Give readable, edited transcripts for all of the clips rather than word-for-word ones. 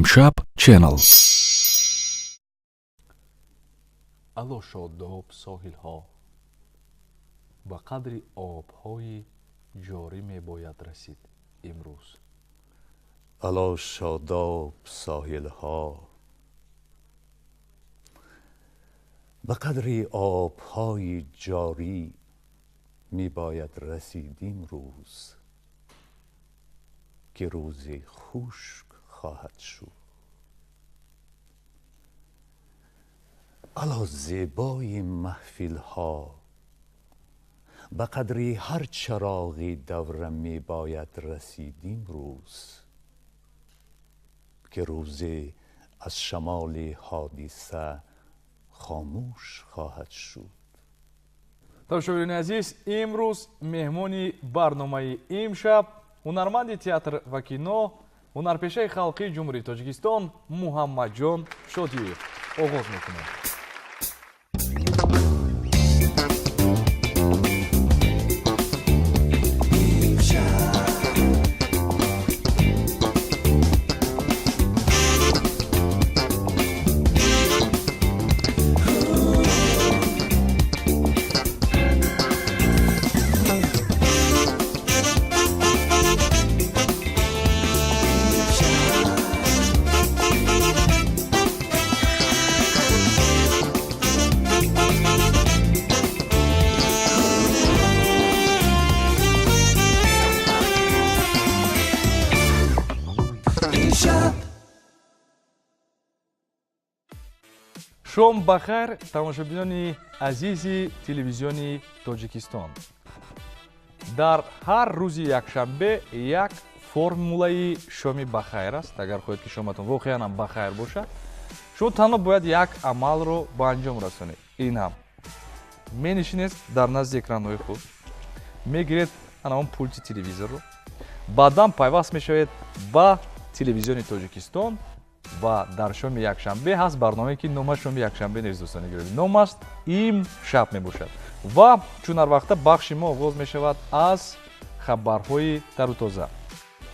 Имшаб Channel. Ало шодоб соҳилҳо, ба қадри обҳои ҷорӣ мебояд расид имрӯз. Ало шодоб соҳилҳо, ба қадри обҳои ҷорӣ мебояд расид имрӯз, ки рӯзи хушк хоҳад шуд. Ало зебои маҳфилҳо, ба қадри ҳар чароғи давра мебояд расид имрӯз, ки рӯзе аз шамоли ҳодиса хомӯш хоҳад шуд. Тамошобинони азиз, имрӯз меҳмони барномаи имшаб ҳунарманди театр ва кино, ҳунарпешаи халқии Ҷумҳурии Тоҷикистон Муҳаммадҷон Шодиев. Оғоз мекунем. Шом бахайр, тамошобинони азизи телевизиони Тоҷикистон. Дар ҳар рӯзи якшанбе як формулаи шоми бахайр аст. Агар хоҳед, ки шоматон воқеан ҳам бахайр бошад, шумо танҳо бояд як амалро ба анҷом расонед. Ин ҳам менишинед дар назди экранҳои худ, мегиред ана он пулти телевизорро, баъдан пайваст мешавед ба телевизиони Тоҷикистон ва дар шоми якшанбе ҳаст барномае, ки номаш шоми якшанбе нест, дӯстони гиромӣ, номаш Имшаб мебошад. Ва чун ҳар вақта бахши мо оғоз мешавад аз хабарҳои тару тоза.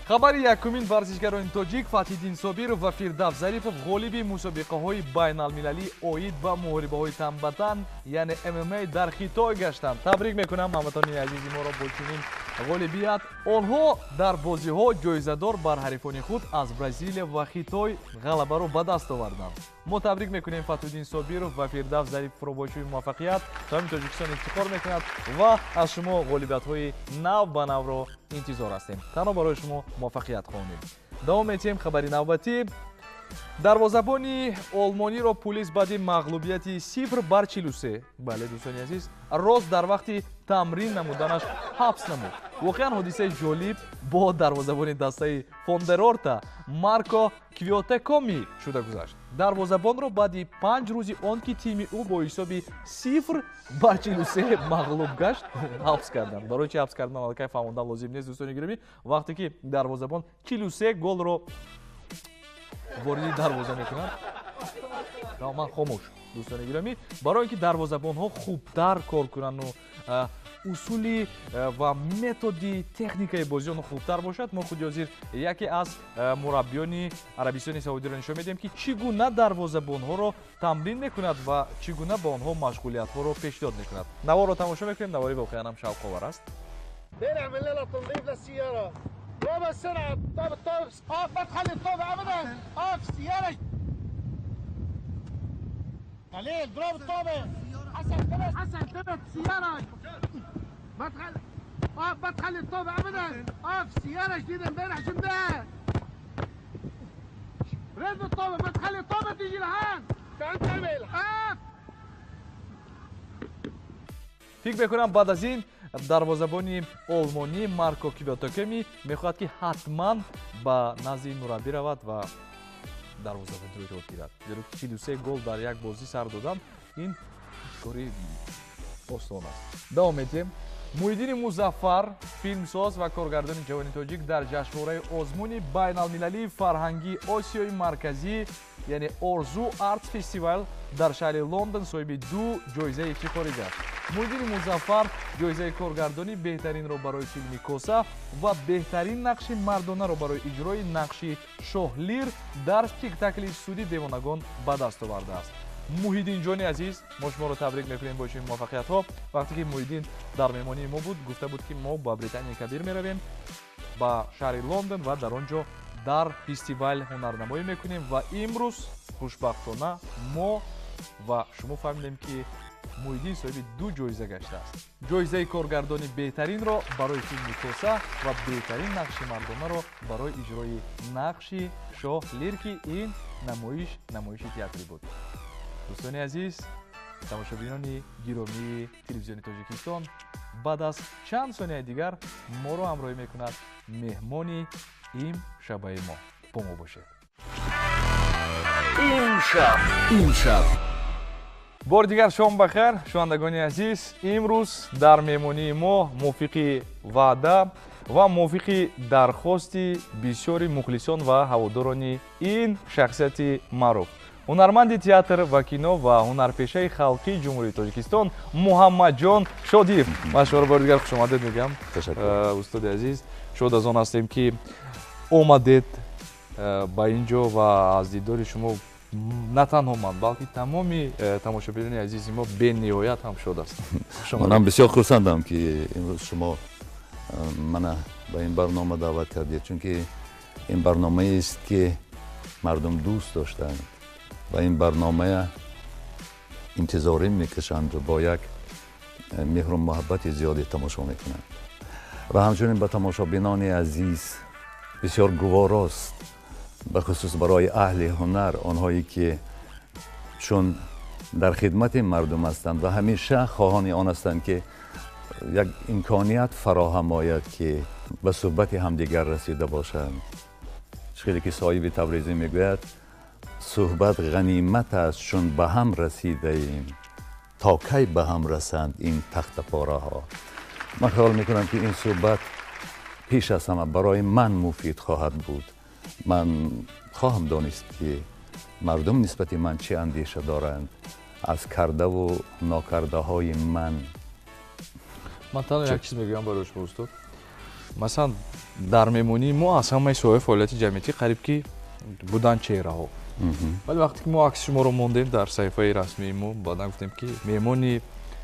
Хабари якумин: варзишгарони тоҷик Фатҳиддин Собиров ва Фирдавс Зарипов ғолиби мусобиқаҳои байналмилалӣ оид ба муҳорибаҳои танбатан, яъне ММА, дар Хитой гаштанд. Табрик мекунам ҳамватанони азизи моро бо чунин ғолибият. Онҳо дар бозиҳо ҷоизадор бар ҳарифони худ аз Бразилия ва Хитой ғалабаро ба даст оварданд. Мо табрик мекунем Фатҳиддин Собиров ва Фирдавс Зариповро бо чунин муваффақият. Тамоми Тоҷикистон ифтихор мекунад ва аз шумо ғолибиятҳои нав ба навро интизор ҳастем. Танҳо барои шумо муваффақият хоҳонем. Давом метиҳем. Хабари навбатӣ: дарвозабони олмониро пулис баъди мағлубияти 0-43, бале, дӯстони азиз, рост дар вақти тамрин намуданаш ҳабс намуд. Воқеан ҳодисаи ҷолиб бо дарвозабони дастаи Фондерорта Марко Квиотекоми шуда гузашт. Дарвозабонро баъди 5 рӯзи он ки тими ӯ бо ҳисоби 0-43 мағлуб гашт, ҳабс карданд. Барои чи ҳабс кардан, аллакай фаҳмондан лозим нест, дӯстони гиромӣ. Вақте ки дарвозабон 43 голро вориди дарвоза мекунад, ман хомӯш. Дӯстони гиромӣ, барои ин ки дарвозабонҳо хубтар кор кунанду усули ва методи техникаи бозии онҳо хубтар бошад, мо худи ҳозир яке аз мураббиёни Арабистони Саудиро нишон медиҳем, ки чӣ гуна дарвозабонҳоро тамрин мекунад ва чӣ гуна ба онҳо машғулиятҳоро пешниҳод мекунад. Наворро тамошо мекунем. Навори воқеан ҳам шавқовар аст. بابا السرعة، طب الطابة، اقف، ما تخلي الطابة ابدا، اقف السيارة، خليل اضرب الطابة، حسن انتبه، حسن انتبه السيارة، ما تخلي، اقف، ما تخلي الطابة ابدا، اقف، سيارة جديدة امبارح جبناها، رد الطابة، ما تخلي الطابة تيجي لهان، تعال تعمل، اقف. Фикр мекунам, баъд аз ин дарвозабони олмонӣ Марко Квиотокеми мехоҳад, ки ҳатман ба назди ин мураббӣ равад ва дарвозабонро ёд гирад, зеро ки 43 гол дар як бозӣ сар додан ин кори осон аст. Давом медиҳем. Муҳиддини Музаффар, филмсоз ва коргардони ҷавони тоҷик, дар ҷашнвораи озмуни байналмилалии фарҳангии Осиёи Марказӣ, яъне Орзу Артс Фестивал, дар шаҳри Лондон соҳиби ду ҷоизаи ифтихорӣ гашт. Муҳиддини Музаффар ҷоизаи коргардонии беҳтаринро барои филми «Коса» ва беҳтарин нақши мардонаро барои иҷрои нақши Шоҳ Лир дар спектакли «Суди девонагон» ба даст овардааст. Муҳиддинҷони азиз, мо шуморо табрик мекунем бо чунин муваффақиятҳо. Вақте ки Муҳиддин дар меҳмонии мо буд, гуфта буд, ки мо ба Британияи Кабир меравем, ба шаҳри Лондон, ва дар он ҷо дар фестивал ҳунарнамоӣ мекунем. Ва имрӯз хушбахтона мо ва шумо фаҳмидем, ки Муҳиддин соҳиби ду ҷоиза гаштааст: ҷоизаи коргардони беҳтаринро барои филми «Коса» ва беҳтарин нақши мардонаро барои иҷрои нақши Шоҳ Лир, ки ин намоиш намоиши театрӣ буд. Дӯстони азиз, тамошобинони гиромии Телевизиони Тоҷикистон, баъд аз чанд сонияи дигар моро ҳамроҳӣ мекунад меҳмони имшабаи мо. Бо мо бошед. Имшаб, имшаб. Бори дигар шом бахайр, шунавандагони азиз. Имрӯз дар меҳмонии мо мувофиқи ваъда ва мувофиқи дархости бисёри мухлисон ва ҳаводорони ин шахсияти маъруф, ҳунарманди театр ва кино ва ҳунарпешаи халқии Ҷумҳурии Тоҷикистон Муҳаммадҷон Шодиев. Ман шуморо бори дигар хушомадед мегӯям, устоди азиз. Шод аз он ҳастем, ки омадед ба ин ҷо, ва аз дидори шумо на танҳо ман, балки тамоми тамошобинони азизи мо бениҳоят ҳам шод ҳастанд. Манам бисёр хурсандам, ки имрӯз шумо мана ба ин барнома даъват кардед, чунки ин барномаест, ки мардум дӯст доштанд ва ин барномая интизорӣ мекашанду бо як меҳру муҳаббати зиёде тамошо мекунанд. Ва ҳамчунин ба тамошобинони азиз бисёр гуворост, бахусус барои аҳли ҳунар, онҳое ки чун дар хидмати мардум ҳастанд ва ҳамеша хоҳони он ҳастанд, ки як имконият фароҳам ояд, ки ба суҳбати ҳамдигар расида бошанд. Хеле ки Соҳиби Табрезӣ мегӯяд: «Суҳбат ғанимат аст, чун ба ҳам расидаем, то кай ба ҳам расанд ин тахтапораҳо». Ман хаёл мекунам, ки ин суҳбат пеш аз ҳама барои ман муфид хоҳад буд. Ман хоҳам донист, ки мардум нисбати ман чӣ андеша доранд, аз кардаву нокардаҳои ман. Ман танҳо як чиз мегӯям барои шумо, устод. Масалан, дар меҳмонии мо аз ҳамаи соҳаи фаъолияти ҷамъиятӣ қариб ки буданд чеҳраҳо, вале вақте ки мо акси шуморо мондем дар саҳифаи расмии мо, баъдан гуфтем, ки меҳмоне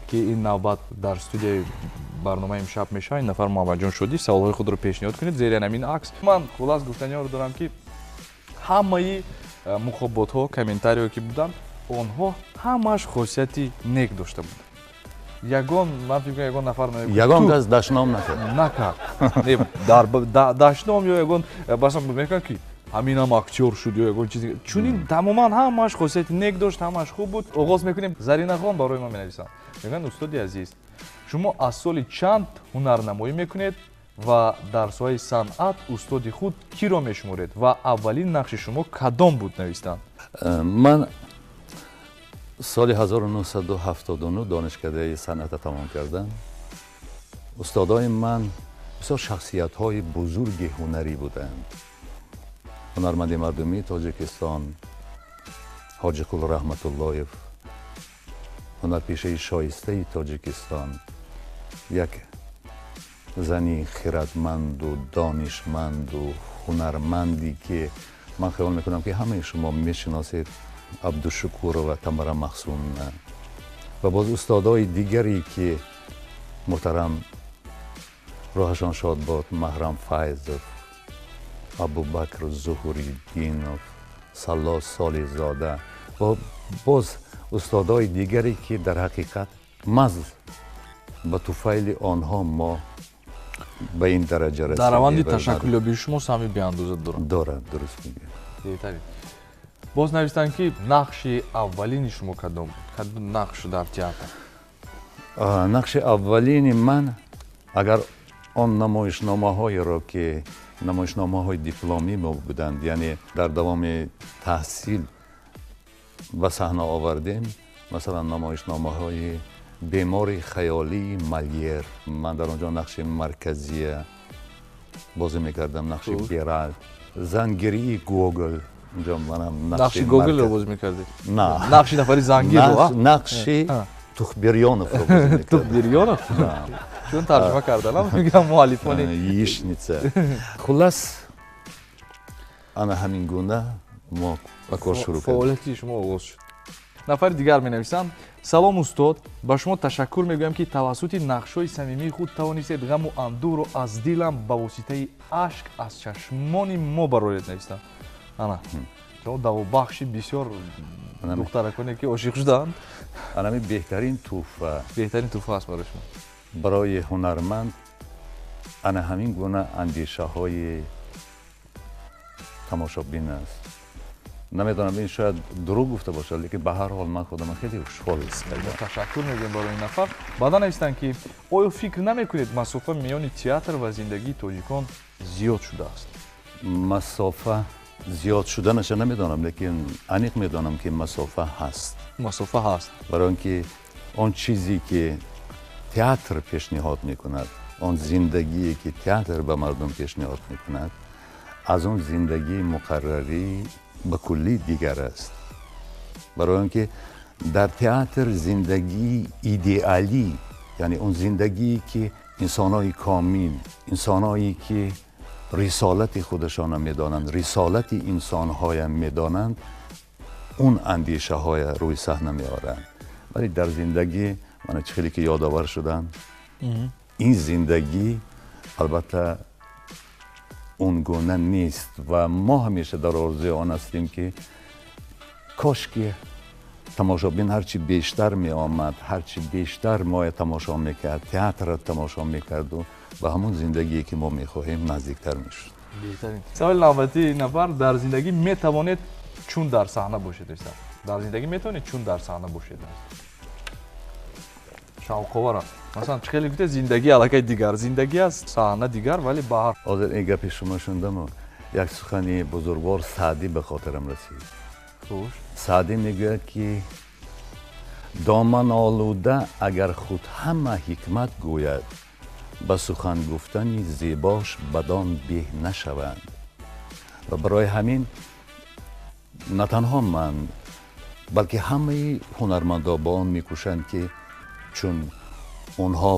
ки ин навбат дар студияи барномаи «Имшаб» мешавад, ин нафар Муҳаммадҷон Шодиев, саволҳои худро пешниҳод кунед зери ҳамин акс. Ман хулас гуфтаниҳоро дорам, ки ҳамаи мухоботҳо, комментариҳое ки буданд, онҳо ҳамааш хосияти нек дошта буданд. Ягон, ман фикр мекунам, ягон нафар Ягон кас дашном накард. Накард. Дар дашном ё ягон басан мекунад, ки ҳаминам актёр шуд ё ягон чиз чунин. Тамоман ҳамааш хосияти нек дошт, ҳамааш хуб буд. Оғоз мекунем. Заринахон барои ман менависанд, мегӯянд: «Устоди азиз, шумо аз соли чанд ҳунарнамоӣ мекунед ва дар соҳаи санъат устоди худ киро мешуморед ва аввалин нақши шумо кадом буд?» навистанд. Ман соли 1979 донишкадаи санъата тамом кардам. Устодои ман бисёр шахсиятҳои бузурги ҳунарӣ буданд: ҳунарманди мардумии Тоҷикистон Ҳоҷиқул Раҳматуллоев, ҳунарпешаи шоистаи Тоҷикистон, як зани хиратманду донишманду ҳунарманде, ки ман хаёл мекунам, ки ҳамаи шумо мешиносед, Абдушукурова Тамара Махсумна, ва боз устодои дигаре, ки муҳтарам, рӯҳашон шод бод, Маҳрам Файзов, Абубакр Зуҳуриддинов, Салло Солизода ва боз устодои дигаре, ки дар ҳақиқат маз ба туфайли онҳо мо ба ин дараҷа расидем. Дар раванди ташаккулёбии шумо саҳми беандоза доранд. Дорад, дуруст мегӯяд. Беҳтарин. Боз навистанд, ки нақши аввалини шумо кадом буд, кадом нақш дар театр? Нақши аввалини ман, агар он намоишномаҳоеро, ки намоишномаҳои дипломӣ мо буданд, яъне дар давоми таҳсил ба саҳна овардем, масалан, намоишномаҳои «Бемори хаёлии Молер», ман дар он ҷо нақши марказия бозӣ мекардам, нақши Геральт, «Зангирии Гогол», унҷо манам нақши Гоголро бозӣ мекардед? На. Нақши нафари зангирро? Нақши Тухбирёновро бозӣ мекардам. Тухбирёнов? Чун тарҷума карданам, мегӯям муаллифони Яичница. Хуллас, ана ҳамин гуна мо ба кор шурӯъ кардем. Фаъолияти шумо оғоз шуд. Нафари дигар менависанд: салом устод, ба шумо ташаккур мегӯям, ки тавассути нақшҳои самимии худ тавонистед ғаму андӯҳро аз дилам ба воситаи ашк аз чашмони мо бароред. Навистанд, ана шумо давобахши бисёр духтараконе ки ошиқ шудаанд. Анами беҳтарин тӯҳфа. Беҳтарин тӯҳфа аст барои шумо. Барои ҳунарманд ана ҳамин гуна андешаҳои тамошобин аст. Намедонам, ин шояд дурӯғ гуфта бошад, лекин ба ҳар ҳол ман худама хеле хушҳол ҳис кардам. Ташаккур мегӯем барои ин нафар. Баъдан навистанд, ки оё фикр намекунед, масофа миёни театр ва зиндагии тоҷикон зиёд шудааст? Масофа зиёд шуданаша намедонам, лекин аниқ медонам, ки масофа ҳаст. Масофа ҳаст. Барои он ки он чизе ки театр пешниҳод мекунад, он зиндагие ки театр ба мардум пешниҳод мекунад, аз он зиндагии муқаррарӣ ба куллӣ дигар аст. Барои он ки дар театр зиндагии идеалӣ, яъне он зиндагие ки инсонҳои комил, инсонҳое ки рисолати худашонро медонанд, рисолати инсонҳоям медонанд, он андешаҳоя рӯи саҳна меоранд. Вале дар зиндагӣ, мана чӣ хеле ки ёдовар шудам, ин зиндагӣ албатта он гуна нест ва мо ҳамеша дар орзуи он ҳастем, ки кош ки тамошобин ҳарчи бештар меомад, ҳарчи бештар моя тамошо мекард, театрро тамошо мекарду ба ҳамон зиндагие ки мо мехоҳем наздиктар мешуд. Беҳтарин. Саволи навбатии нафар: дар зиндагӣ метавонед чун дар саҳна бошед? Дар зиндагӣ метавонед чун дар саҳна бошед? Шавқовар аст. Масалан, чӣ хеле гуфте, зиндагӣ аллакай дигар зиндагӣ аст, саҳна дигар, вале ба ҳар Ҳозир ин гапи шумо шундаму як сухани бузургвор Саъдӣ ба хотирам расид. Хуш. Саъдӣ мегӯяд, ки доман олуда агар худ ҳама ҳикмат гӯяд, ба сухан гуфтани зебош бадон беҳ нашаванд. Ва барои ҳамин на танҳо ман, балки ҳамаи ҳунармандо ба он мекӯшанд, ки чун онҳо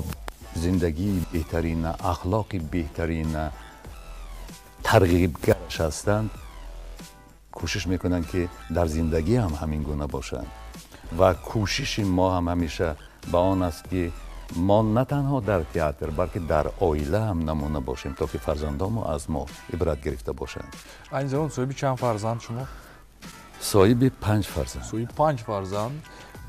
зиндагии беҳтарина, ахлоқи беҳтарина тарғибгараш ҳастанд, кӯшиш мекунанд, ки дар зиндагӣ ҳам ҳамин гуна бошанд. Ва кӯшиши мо ҳам ҳамеша ба он аст, ки мо на танҳо дар театр, балки дар оила ҳам намуна бошем, то ки фарзандонмо аз мо ибрат гирифта бошанд. Айни замон соҳиби чанд фарзанд шумо? Соҳиби панҷ фарзанд. Соҳиби панҷ фарзанд.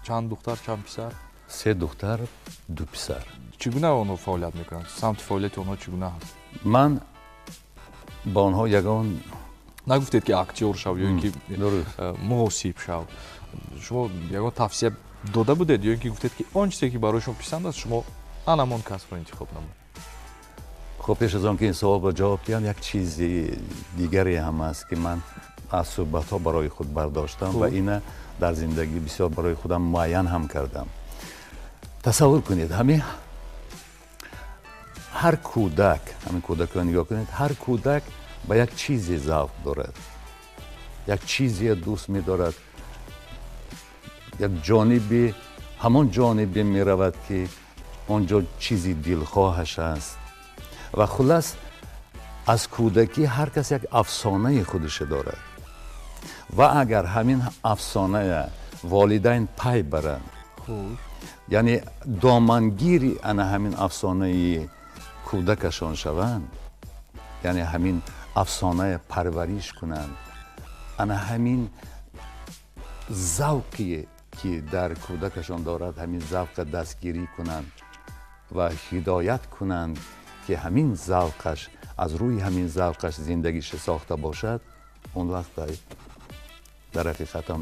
Чанд духтар, чанд писар? Се духтар, ду писар. Чӣ гуна онҳо фаъолият мекунанд? Самти фаъолияти онҳо чӣ гуна ҳаст? Ман ба онҳо ягон Нагуфтед, ки актёр шав ё ин ки муҳосиб шав. Шумо ягон тавсия дода будед ё ин ки гуфтед, ки он чизе ки барои шумо писанд аст, шумо анамон касбро интихоб намоед? Хуб, пеш аз он ки ин саволро ҷавоб диҳам, як чизи дигаре ҳам аст, ки ман аз суҳбатҳо барои худ бардоштам ва ина дар зиндагӣ бисёр барои худам муайян ҳам кардам. Тасаввур кунед, ҳамин ҳар кӯдак, ҳамин кӯдакро нигоҳ кунед, ҳар кӯдак ба як чизе завқ дорад, як чизе дӯст медорад, як ҷониби, ҳамон ҷонибе меравад, ки он ҷо чизи дилхоҳаш аст. Ва хуллас, аз кӯдакӣ ҳар кас як афсонаи худаше дорад ва агар ҳамин афсоная волидайн пай баранд, яъне домангири ана ҳамин афсонаи кӯдакашон шаванд, яъне ҳамин афсоная парвариш кунанд, ана ҳамин завқе ки дар кӯдакашон дорад, ҳамин завқа дастгирӣ кунанд ва ҳидоят кунанд, ки ҳамин завқаш, аз рӯи ҳамин завқаш зиндагиша сохта бошад, он вақт дар ҳақиқатам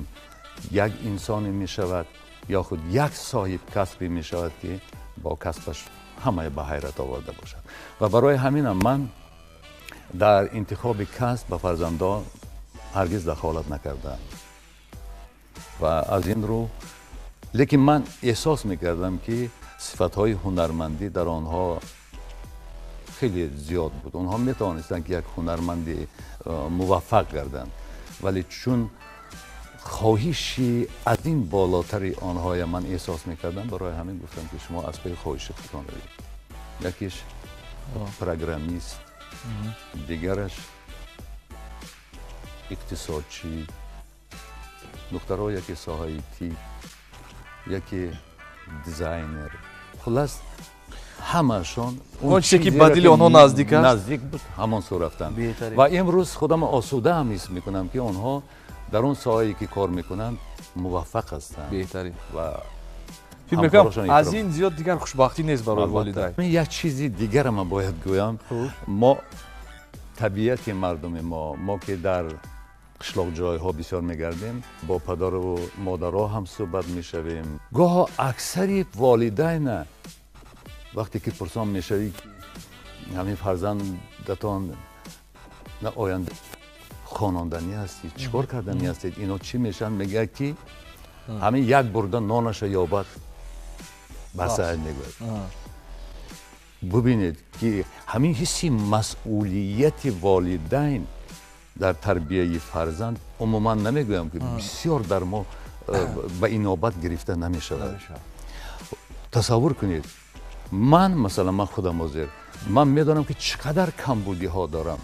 як инсоне мешавад ё худ як соҳиб касбе мешавад, ки бо касбаш ҳамаи ба ҳайрат оварда бошад. Ва барои ҳаминам ман дар интихоби касб ба фарзандон ҳаргиз дахолат накардам. Ва аз ин рӯ, лекин ман эҳсос мекардам, ки сифатҳои ҳунармандӣ дар онҳо хеле зиёд буд. Онҳо метавонистанд, ки як ҳунарманди муваффақ гарданд, вале чун Хоҳиши аз ин болотари онҳоя ман эҳсос мекардам, барои ҳамин гуфтам, ки шумо аз паи хоҳиши худтон равед. Якеш программист, дигараш иқтисодчӣ, духтарҳо яке соҳаи тиб, яке дизайнер. Хуллас, ҳамаашон он чизе ки ба дили онҳо наздик аст, наздик буд, ҳамон сӯ рафтанд. Ва имрӯз худам осудаам ҳис мекунам, ки онҳо дар он соҳае ки кор мекунанд, муваффақ ҳастанд. Беҳтарин. Ва фикр мекунам, аз ин зиёд дигар хушбахтӣ нест барои волидайн. Як чизи дигара ман бояд гӯям. Мо табиати мардуми мо ки дар қишлоқҷойҳо бисёр мегардем, бо падару модарҳо ҳам суҳбат мешавем. Гоҳо аксари волидайна вақте ки пурсон мешавӣ, ки ҳамин фарзандатон на оянда хононданӣ ҳастед, чӣ кор карданӣ ҳастед, ино чӣ мешаванд, мегӯяд, ки ҳамин як бурда нонаша ёбад, бас, мегӯяд. Бубинед, ки ҳамин ҳисси масъулияти волидайн дар тарбияи фарзанд, умуман намегӯям, ки бисёр дар мо ба инобат гирифта намешавад. Тасаввур кунед, ман, масалан, ман худам ҳозир ман медонам, ки чӣ қадар камбудиҳо дорам,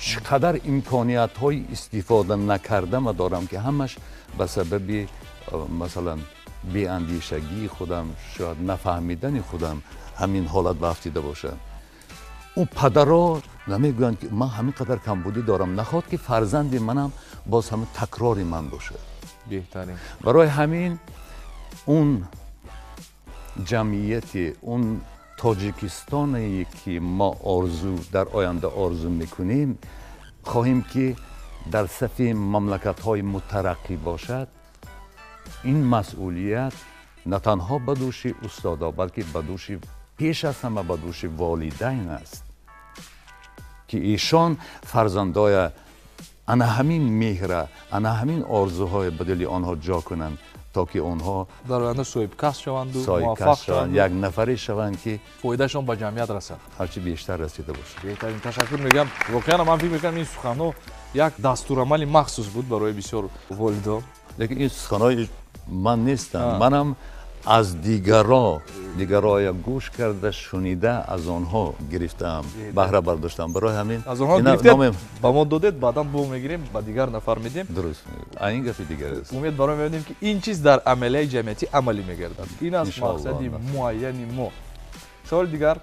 чӣ қадар имкониятҳои истифода накардама дорам, ки ҳамаш ба сабаби, масалан, беандешагии худам, шояд нафаҳмидани худам ҳамин ҳолат ба афтида бошад. Ӯ падаро намегӯянд, ки ман ҳамин қадар камбудӣ дорам, нахоҳад ки фарзанди манам боз ҳамин такрори ман бошад. Беҳтарин. Барои ҳамин он ҷамъияти, он Тоҷикистоне ки мо орзу дар оянда орзу мекунем, хоҳем, ки дар сафи мамлакатҳои мутараққӣ бошад, ин масъулият на танҳо ба дӯши устодо, балки ба дӯши, пеш аз ҳама ба дӯши волидайн аст, ки эшон фарзандоя ана ҳамин меҳра, ана ҳамин орзуҳое ба дили онҳо ҷо кунанд, то ки онҳо дар оянда соҳибкасб шаванду муваффақ шаванд, як нафаре шаванд, ки фоидаашон ба ҷамъият расад, ҳарчи бештар расида бошад. Беҳтарин, ташаккур мегӯям. Воқеан, ман фикр мекунам, ин суханҳо як дастурамали махсус буд барои бисёр волидон. Лекин ин суханҳои ман нестанд, манам аз дигароя гӯш карда, шунида, аз онҳо гирифтаам, баҳра бардоштам. Барои ҳамин аз онҳо гирифтед, ба мо додед, баъдан бо мегирем, ба дигар нафар медиҳем. Дуруст, ин гапи дигар аст. Умед барои мебинем, ки ин чиз дар амалияи ҷамъиятӣ амалӣ мегардад. Ин аст мақсади муайяни мо. Саволи дигар: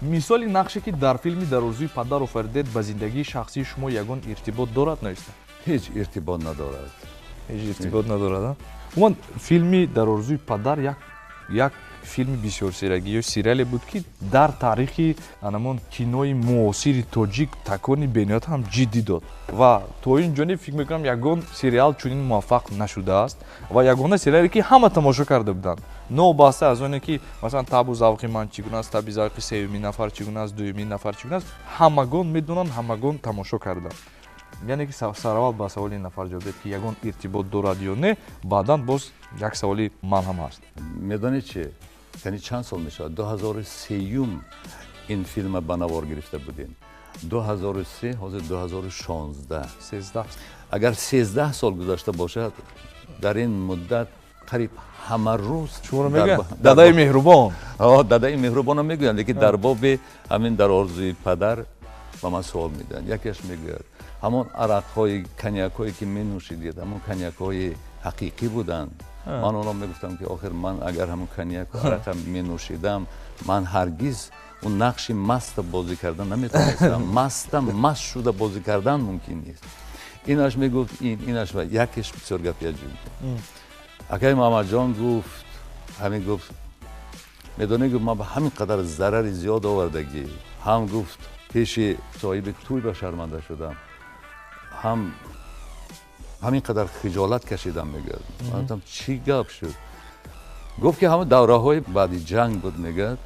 мисоли нақше, ки дар филми «Дар орзуи падар» офаридед, ба зиндагии шахсии шумо ягон иртибот дорад, нависта? Ҳеҷ иртибот надорад. Ҳеҷ иртибот надорад. Умуман, филми «Дар орзуи падар» як филми бисёрсерагӣ ё сериале буд, ки дар таърихи анамон кинои муосири тоҷик такони бениҳоят ҳам ҷиддӣ дод. Ва то ин ҷониб, фикр мекунам, ягон сериал чунин муваффақ нашудааст ва ягона сериале, ки ҳама тамошо карда буданд, новобаста аз оне ки, масалан, табу завқи ман чӣ гуна аст, таби завқи сеюмин нафар чӣ гуна аст, дуюмин нафар чӣ гуна аст, ҳамагон медонанд, ҳамагон тамошо карданд. Яъне ки сараввал ба саволи ин нафар ҷавоб дед, ки ягон иртибот дорад ё не, баъдан боз як саволи ман ҳам ҳаст. Медонед чи, яъне чанд сол мешавад, 2003-юм ин филма ба навор гирифта будем, 2003, ҳозир 2016. 13. Агар 13 сол гузашта бошад, дар ин муддат қариб ҳама рӯз шуморо мегӯянд дадаи меҳрубон. Дадаи меҳрубонам мегӯянд, лекин дар боби ҳамин «Дар орзуи падар» ба ман суол медиҳанд. Якеш мегӯяд: ҳамон арақҳои, коньякҳое, ки менӯшидед, ҳамон коньякҳои ҳақиқӣ буданд? Ман онро мегуфтам, ки охир ман агар ҳамон коньяку арақа менӯшидам, ман ҳаргиз он нақши маста бозӣ кардан наметавонистам. Маста, маст шуда бозӣ кардан мумкин нест. Инаш мегуфт ин, инаш. Ва якеш бисёр гапи аҷиб, акаи Муҳаммадҷон, гуфт, ҳамин гуфт: медонӣ, гуфт, ман ба ҳамин қадар зарари зиёд овардагӣ ҳам, гуфт, пеши соҳиби тӯй ба шарманда шудам, ҳам ҳамин қадар хиҷолат кашидам, мегӯяд. Ман гуфтам: чӣ гап шуд? Гуфт, ки ҳамон давраҳои баъди ҷанг буд, мегӯяд,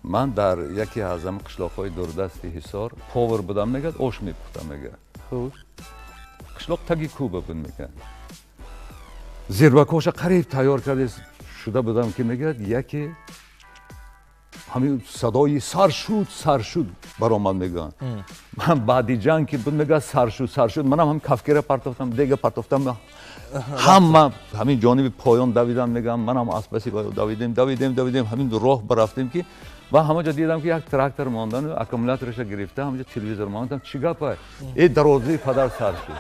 ман дар яке аз ҳамин қишлоқҳои дурдасти Ҳисор повар будам, мегӯяд, ош мепухтам, мегӯяд. Қишлоқ таги кӯба буд, мегӯяд. Зирбакоша қариб тайёр карда шуда будам, ки, мегӯяд, яке Ҳамин садои сар шуд, сар шуд баромад мегӯянд. Ман баъди ҷанг ки буд, мега, сар шуд, сар шуд. Манам ҳам кафкира партофтам, дега партофтам, ҳама ҳамин ҷониби поён давидам, мегӯям, манам аз паси давидем, давидем, давидем, ҳамин роҳ барафтем ки ва ҳама ҷо дидам ки як трактор мондану аккумулятораша гирифта, ҳамаҷо телевизор мондам. Чӣ гапа? Э, дарвозаи падар сар шуд.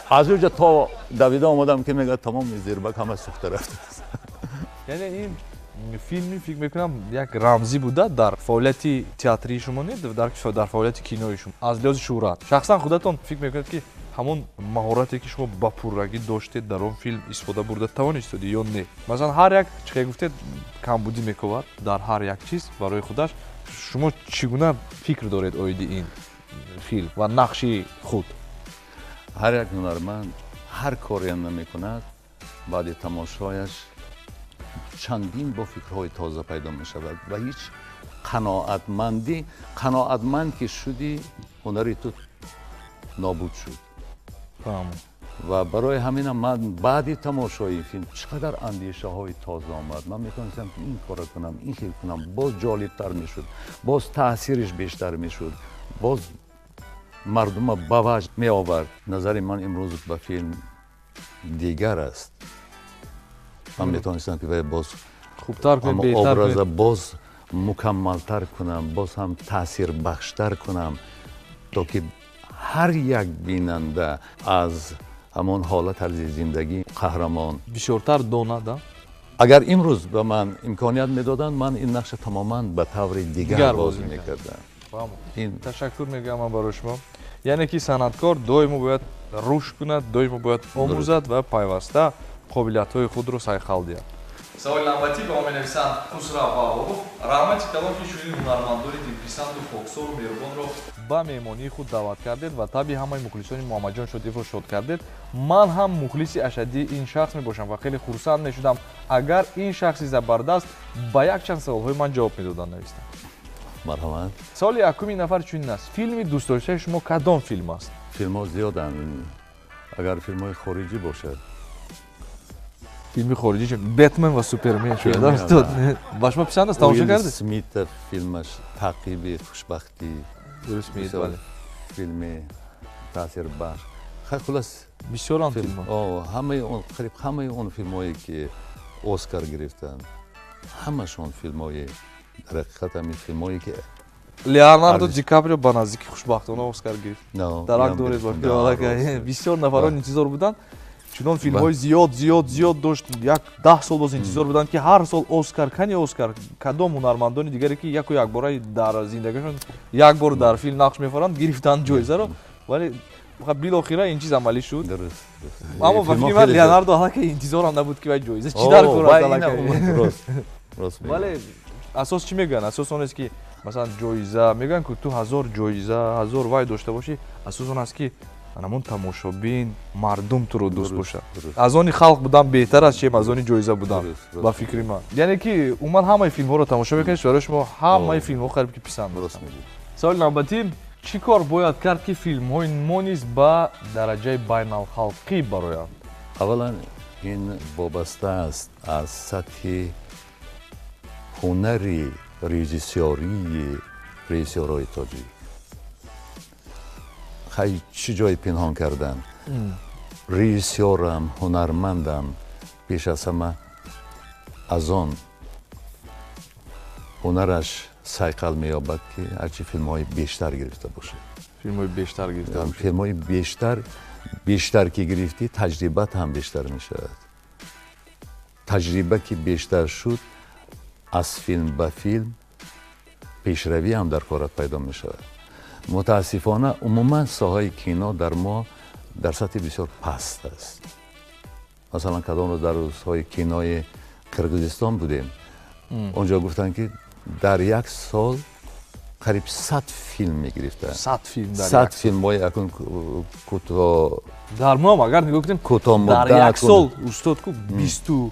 Аз ӯ ҷо то давида омадам ки мега, тамоми зирбак ҳама сӯхта рафтааст. Яъне ин филми, фикр мекунам, як рамзӣ буда дар фаъолияти театрии шумо, не, дар фаъолияти кинои шумо аз лиҳози шӯҳрат. Шахсан худатон фикр мекунед, ки ҳамон маҳорате, ки шумо ба пуррагӣ доштед, дар он филм истифода бурда тавонистодӣ ё не? Масалан, ҳар як чӣ гуфтед, камбудӣ мекобад дар ҳар як чиз барои худаш. Шумо чӣ гуна фикр доред оиди ин филм ва нақши худ? Ҳар як ҳунарманд ҳар коре намекунад, баъди тамошояш чандин бо фикрҳои тоза пайдо мешавад ва ҳеҷ қаноатмандӣ, қаноатманд ки шудӣ, ҳунари ту нобуд шуд. Ва барои ҳаминам ман баъди тамошои ин филм чӣ қадар андешаҳои тоза омад. Ман метавонистам ки ин корро кунам, ин хел кунам, боз ҷолибтар мешуд, боз таъсириш бештар мешуд, боз мардума ба ваҷд меовард. Назари ман имрӯз ба филм дигар аст. Ман метавонистам ки вай боз хубтар кунед, беҳтар. Образа боз мукаммалтар кунам, боз ҳам таъсирбахштар кунам, то ки ҳар як бинанда аз ҳамон ҳолат, тарзи зиндагӣ қаҳрамон бисёртар донад. Агар имрӯз ба ман имконият медоданд, ман ин нақша тамоман ба таври дигар бозӣ мекардам. Ташаккур мегӯям ман барои шумо. Яъне ки санъаткор доимо бояд рушд кунад, доимо бояд омӯзад ва пайваста қобилиятҳои худро сайқал диҳад. Саволи навбатӣ ба мо менависанд Хусрав Ваҳобов: раҳмати калон, ки чунин ҳунармандони дилписанду хоксору меҳрубонро ба меҳмонии худ даъват кардед ва табъи ҳамаи мухлисони Муҳаммадҷон Шодиевро шод кардед. Ман ҳам мухлиси ашаддии ин шахс мебошам ва хеле хурсанд мешудам, агар ин шахси забардаст ба якчанд саволҳои ман ҷавоб медоданд, навистанд. Марҳамат. Саволи якуми нафар чунин аст: филми дӯстдоштаи шумо кадом филм аст? Филмҳо зиёданд. Агар филмҳои хориҷӣ бошад? Филми хориҷӣ «Бэтмен ва Супермен» шояд. Ба шумо писанд аст? Тамошо кардед? Смита филмаш «Таъқиби хушбахтӣ». Уилл Смит, бале. Филми таъсирбахш. Хай, хулас. Бисёрам филмҳо. Ҳамаи он, қариб ҳамаи он филмҳое, ки Оскар гирифтанд, ҳамашон филмҳои, дар ҳақиқат, ҳамин филмҳое ки Леонардо Ди Каприо ба наздики хушбахтона Оскар гирифт. Дарак доред? Бисёр нафарон интизор буданд, чунон филмҳои зиёд, зиёд, зиёд дошт. Як 10 сол боз интизор буданд, ки ҳар сол Оскар, кани Оскар. Кадом ҳунармандони дигаре, ки яку якбора дар зиндагиашон як бор дар филм нақш мефаранд, гирифтанд ҷоизаро, вале билохира ин чиз амалӣ шуд. Аммо ба фикри ман, Леонардо аллакай интизорам набуд, ки вай ҷоиза чӣ дар кор аст. Вале асос чӣ мегӯянд? Асос он аст, ки масалан ҷоиза мегӯянд, ки ту ҳазор ҷоиза, ҳазор вай дошта бошӣ, асос он аст, ки ҳамон тамошобин, мардум туро дӯст бошад. Аз они халқ будан беҳтар аст, чем аз они ҷоиза будан, ба фикри ман. Яъне ки умуман ҳамаи филмҳоро тамошо мекунед, барои шумо ҳамаи филмҳо қариб ки писанд? Саволи навбатӣ: чӣ кор бояд кард, ки филмҳои мо низ ба дараҷаи байналхалқӣ бароянд? Аввалан, ин вобаста аст аз сатҳи ҳунари режиссёрии режиссёрҳои тоҷик. Хай, чӣ ҷое пинҳон кардан, режиссёрам, ҳунармандам пеш аз ҳама аз он ҳунараш сайқал меёбад, ки ҳарчи филмҳои бештар гирифта бошад. Филмҳои бештар гирифта. Филмҳои бештар, бештар ки гирифтӣ, таҷрибат ҳам бештар мешавад. Таҷриба ки бештар шуд, аз филм ба филм пешравӣ ҳам дар корат пайдо мешавад. Мутаассифона, умуман соҳаи кино дар мо дар сатҳи бисёр паст аст. Масалан, кадом рӯз дар рӯзҳои кинои Қирғизистон будем, онҷо гуфтанд, ки дар як сол қариб 100 филм мегирифтанд. 100 филм дар 100 филмҳои акун кӯтоҳ. Дар мо ҳам агар нигоҳ кунем, дар як сол, устод, ку 20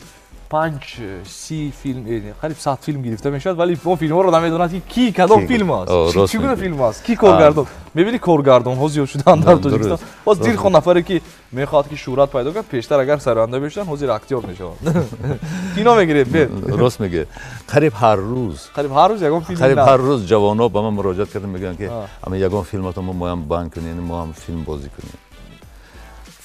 50 филм, қариб 100 филм гирифта мешавад, вале он филмҳоро намедонад, ки ки кадом филм аст, чӣ гуна филм аст, ки коргардон. Мебинӣ, коргардонҳо зиёд шуданд дар Тоҷикистон. Боз дилхоҳ нафаре, ки мехоҳад, ки шӯҳрат пайдо кунад, пештар агар сароянда мешуданд, ҳозир актёр мешаванд. Кино мегиред, бед. Рост мегӯяд. Қариб ҳар рӯз. Қариб ҳар рӯз ягон филм. Қариб ҳар рӯз ҷавонҳо ба ман муроҷиат карда мегӯянд, ки ама ягон филмато моям банд кунед, мо ҳам филм бозӣ кунем.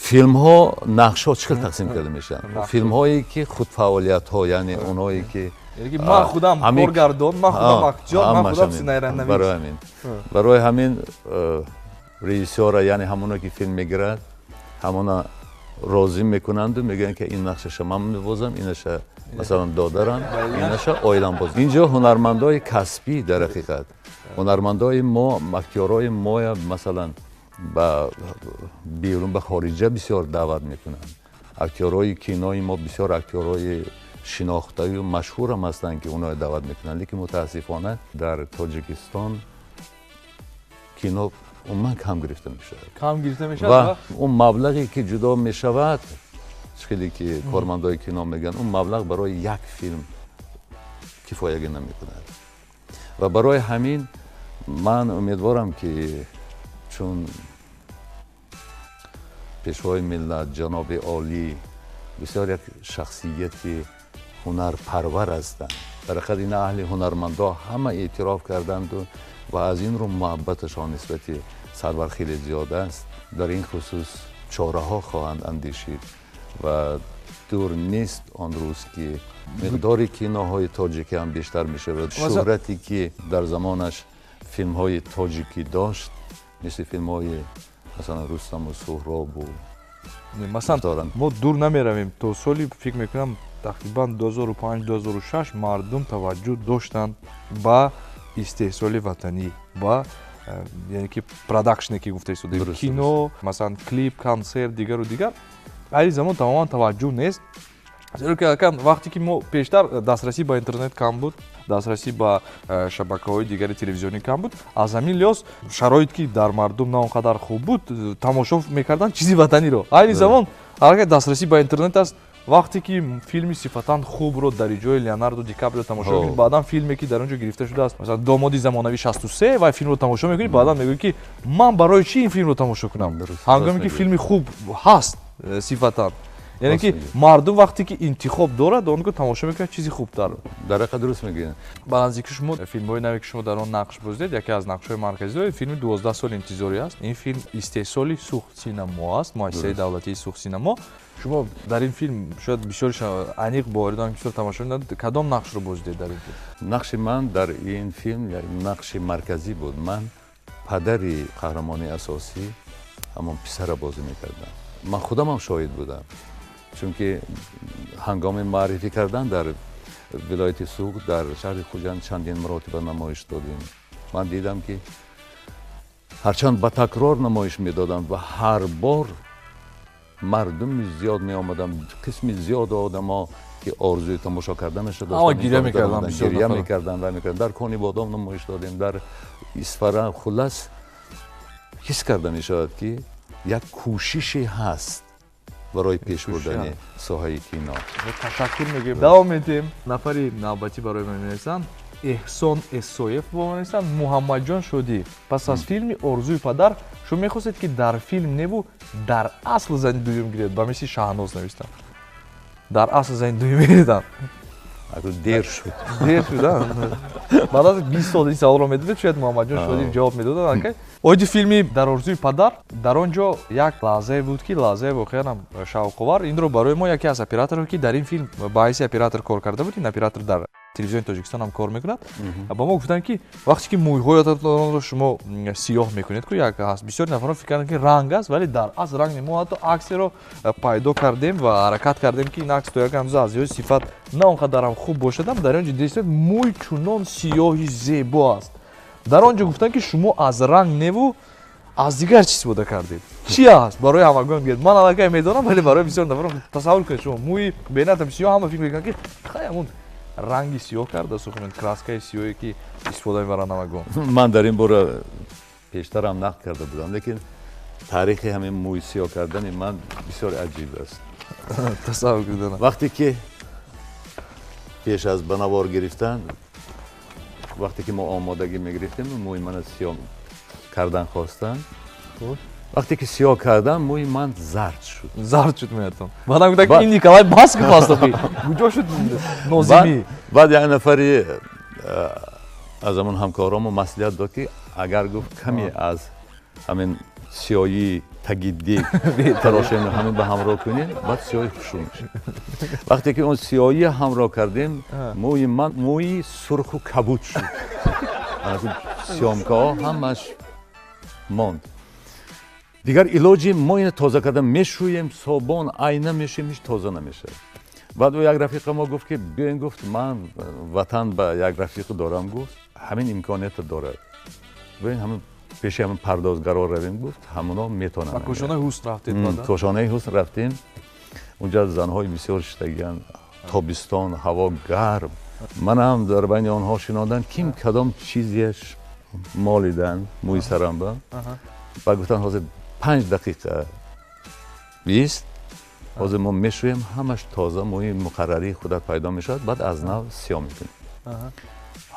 Филмҳо, нақшҳо чӣ хел тақсим карда мешаванд? Филмҳое, ки худфаъолиятҳо, яъне онҳое, ки ман худам коргардон, ман худам актёр, ман худам сценарийнавис. Барои ҳамин режиссёра, яъне ҳамоно, ки филм мегирад, ҳамона розӣ мекунанду мегӯянд, ки ин нақшаша ман мебозам, инаша, масалан, додарам, инаша оилам боз. Инҷо ҳунармандои касбӣ, дар ҳақиқат ҳунармандои мо, актёрҳои моя, масалан, ба берун, ба хориҷа бисёр даъват мекунанд. Актёрҳои кинои мо бисёр актёрҳои шинохтаю машҳурам ҳастанд, ки онҳоро даъват мекунанд, лекин мутаассифона дар Тоҷикистон кино умуман кам гирифта мешавад. Кам гирифта мешавад. Ва он маблағе, ки ҷудо мешавад, хеле ки кормандои кино мегӯянд, он маблағ барои як филм кифоягӣ намекунад. Ва барои ҳамин ман умедворам, ки чун Пешвои миллат, ҷаноби олӣ, бисёр як шахсияти ҳунарпарвар ҳастанд, дар ҳақиқат ин аҳли ҳунармандо ҳама эътироф карданду ва аз ин рӯ муҳаббаташон нисбати сарвар хеле зиёд аст, дар ин хусус чораҳо хоҳанд андешид ва дур нест он рӯз, ки миқдори киноҳои тоҷикӣ ҳам бештар мешавад. Шӯҳрате, ки дар замонаш филмҳои тоҷикӣ дошт, мисли филмҳои, масалан, Рустаму Суҳробу Масалан, мо дур намеравем, то соли, фикр мекунам, тақрибан 2005, 2006 мардум таваҷҷӯҳ доштанд ба истеҳсоли ватанӣ, ба яъне ки продакшне, ки гуфта истодаем, кино, масалан, клип, консерт, дигару дигар. Айни замон тамоман таваҷҷӯҳ нест, зеро ки вақте ки мо пештар дастрасӣ ба интернет кам буд, дастрасӣ ба шабакаҳои дигари телевизионӣ кам буд, аз ҳамин лиҳоз шароит, ки дар мардум на он қадар хуб буд, тамошо мекарданд чизи ватаниро. Айни замон аллакай дастрасӣ ба интернет аст. Вақте ки филми сифатан хубро дар иҷрои Леонардо Ди Каприо тамошо мекунӣ, баъдан филме, ки дар он ҷо гирифта шудааст, масалан, Домоди замонавӣ 63, ва филмро тамошо мекунӣ, баъдан мегӯӣ, ки ман барои чӣ ин филмро тамошо кунам, ҳангоме ки филми хуб ҳаст сифатан. Яъне ки мардум вақте ки интихоб дорад, он го тамошо мекунад чизи хубтар. Дар ҳақиқат дуруст мегӯянд. Ба наздики шумо филмҳои наве, ки шумо дар он нақш бозидед, яке аз нақшҳои марказӣ доред, филми 12 соли интизорӣ аст. Ин филм истеҳсоли Суғд Синамо аст, муассисаи давлатии Суғд Синамо. Шумо дар ин филм, шояд бисёр аниқ боварӣ дорам, бисёр тамошо мекунад, кадом нақшро бозидед дар ин филм? Нақши ман дар ин филм нақши марказӣ буд. Ман падари қаҳрамони асосӣ, ҳамон писара бозӣ мекардам. Ман худамам шоҳид будам, чунки ҳангоми муаррифӣ кардан дар вилояти Суғд, дар шаҳри Хуҷанд чандин маротиба намоиш додем. Ман дидам, ки ҳарчанд ба такрор намоиш медоданд ва ҳар бор мардуми зиёд меомаданд, қисми зиёду одамо, ки орзуи тамошо карданаша доштанд, гиря мекарданд ва мекарданд. Дар Конибодом намоиш додем, дар Исфара. Хуллас, ҳис карда мешавад, ки як кӯшише ҳаст барои пеш бурдани соҳаи кино. Ташаккур мегӯем, давом медиҳем. Нафари навбатӣ барои мо менависанд, Эҳсон Эссоев бо менависанд: Муҳаммадҷон Шодиев, пас аз филми Орзуи падар шумо мехостед, ки дар филм неву дар асл зани дуюм гиред, ба мисли Шаҳноз? Навистанд, дар асл зани дуюм гириданд. Дер шуд. Дер шуд. Баъд аз 20 сол ин саволро медодед, шояд Муҳаммадҷон Шодиев ҷавоб медоданд. Оиди филми Дар орзуи падар, дар он ҷо як лаҳзае буд, ки лаҳзаи воқеан ҳам шавқовар. Инро барои мо яке аз операторҳо, ки дар ин филм ба ҳайси оператор кор карда буд, ин оператор дар телевизиони Тоҷикистон ҳам кор мекунад, ба мо гуфтанд, ки вақте ки мӯйҳоятонро шумо сиёҳ мекунед, ку як ҳаст, бисёри нафарон фикр карданд, ки ранг аст, вале дар асл ранг. Мо ҳатто аксеро пайдо кардем ва ҳаракат кардем, ки ин акс то як андоза аз лиҳози сифат на он қадарам хуб бошадам. Дар он ҷо дидед, мӯй чунон сиёҳи зебо аст. Дар он ҷо гуфтанд, ки шумо аз ранг неву аз дигар чиз истифода кардед. Чи аст, барои ҳамагон гӯед. Ман аллакай медонам, вале барои бисёр нафарон тасаввур кунед, шумо мӯи бенатам сиёҳ, ҳама фикр мекунанд, ки хай, ҳамун ранги сиёҳ карда суханон, краскаи сиёҳе, ки истифода мебаранд ҳамагон. Ман дар ин бора пештарам нақл карда будам, лекин таърихи ҳамин мӯи сиёҳ кардани ман бисёр аҷиб аст. Тасаввур кунед. Вақте ки Пеш аз ба навор гирифтан, вақте ки мо омодагӣ мегирифтем, мӯи мана сиёҳ кардан хостанд. Вақте ки сиёҳ кардам, мӯи ман зард шуд. Зард шуд мӯятон. Баъдам гуфтанд, ки ин Николай Басков аст, куҷо шуд Нозимӣ? Баъд як нафари аз ҳамон ҳамкоромо маслиҳат дод, ки агар гуфт каме аз ҳамин сиёҳии таги дег тарошем, ҳамин ба ҳамроҳ кунем, баъд сиёҳи хушрӯ мешавад. Вақте ки он сиёҳӣ ҳамроҳ кардем, мӯи ман мӯи сурху кабуд шуд. Съёмкаҳо ҳамаш монд. Дигар илоҷи мо ина тоза кардан мешӯем, собон, айна мешӯем, ҳеҷ тоза намешавад. Баъд ӯ як рафиқа мо гуфт, ки биёин, гуфт, ман ватан ба як рафиқ дорам, гуфт, ҳамин имкониятро дорад. Биёин ҳамин пеши ҳамин пардозгаро равем, гуфт, ҳамоно метавонанд. Ба Кошонаи ҳусн рафтед баъдан? Кошонаи ҳусн рафтем. Унҷа занҳои бисёр шиштагиянд, тобистон, ҳаво гарм. Ман ҳам дар байни онҳо шинодам, ким кадом чизеш молиданд мӯи сарамба. Ба гуфтанд, ҳозир 5 дақиқа бист, ҳозир мо мешӯем, ҳамаш тоза мӯи муқаррарии худат пайдо мешавад, баъд аз нав сиёҳ мекунем.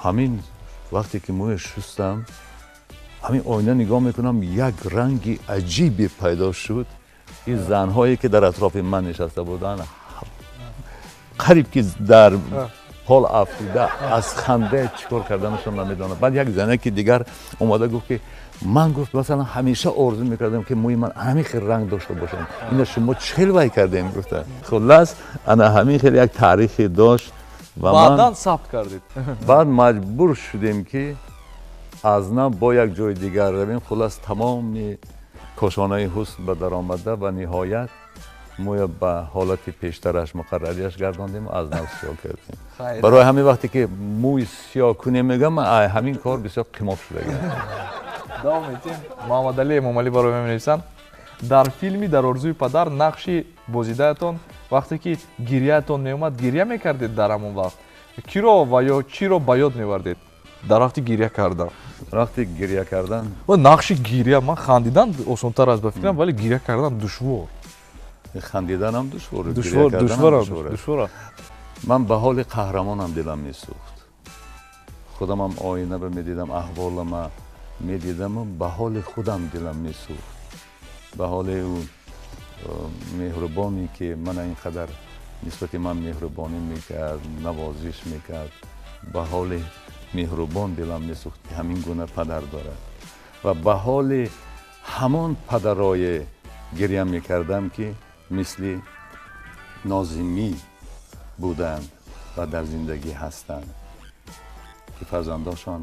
Ҳамин вақте ки мӯя шустам, ҳамин оина нигоҳ мекунам, як ранги аҷибе пайдо шуд. Ин занҳое ки дар атрофи ман нишаста буданд, қариб ки дар ҳол афтида аз ханда чӣ кор карданашон намедонам. Баъд як занаки дигар омада гуфт, ки ман, гуфт, масалан ҳамеша орзу мекардам, ки мӯи ман ҳамин хел ранг дошта бошад. Ина шумо чӣ хел вай кардем, гуфта. Хуллас, ана ҳамин хел як таърихе дошт. Ва баъдан сабт кардед. Баъд маҷбур шудем, ки аз нав бо як ҷои дигар равем. Хуллас, тамоми кошонаи ҳусн ба даромада ва ниҳоят мӯя ба ҳолати пештараш муқаррарияш гардондем, аз нав сиёҳ кардем. Барои ҳамин вақте ки мӯи сиёҳ кунем, мегӯям, ҳамин кор бисёр қимоб шудагиам. Давом медиҳем. Муҳаммадалӣ Эмомалӣ барои мо менависанд: дар филми «Дар орзуи падар» нақши бозидаятон, вақте ки гирьяатон меомад, гирья мекардед дар ҳамон вақт? Киро ва ё чиро ба ёд мевардед дар вақти гирья кардан? Вақти гирья кардан? Нақши гирья, ман хандидан осонтар аст ба фикрам, вале гирья кардан душвор. Хандидан ҳам душвор, душвор, душвор. Ман ба ҳоли қаҳрамонам дилам месӯхт. Худамам оина ба медидам, аҳволама медидаму ба ҳоли худам дилам месӯхт. Ба ҳоли ӯ меҳрубоне, ки мана ин қадар нисбати ман меҳрубонӣ мекард, навозиш мекард, ба ҳоли меҳрубон дилам месӯхт, ки ҳамин гуна падар дорад. Ва ба ҳоли ҳамон падарое гирья мекардам, ки мисли Нозимӣ буданд ва дар зиндагӣ ҳастанд, ки фарзандошон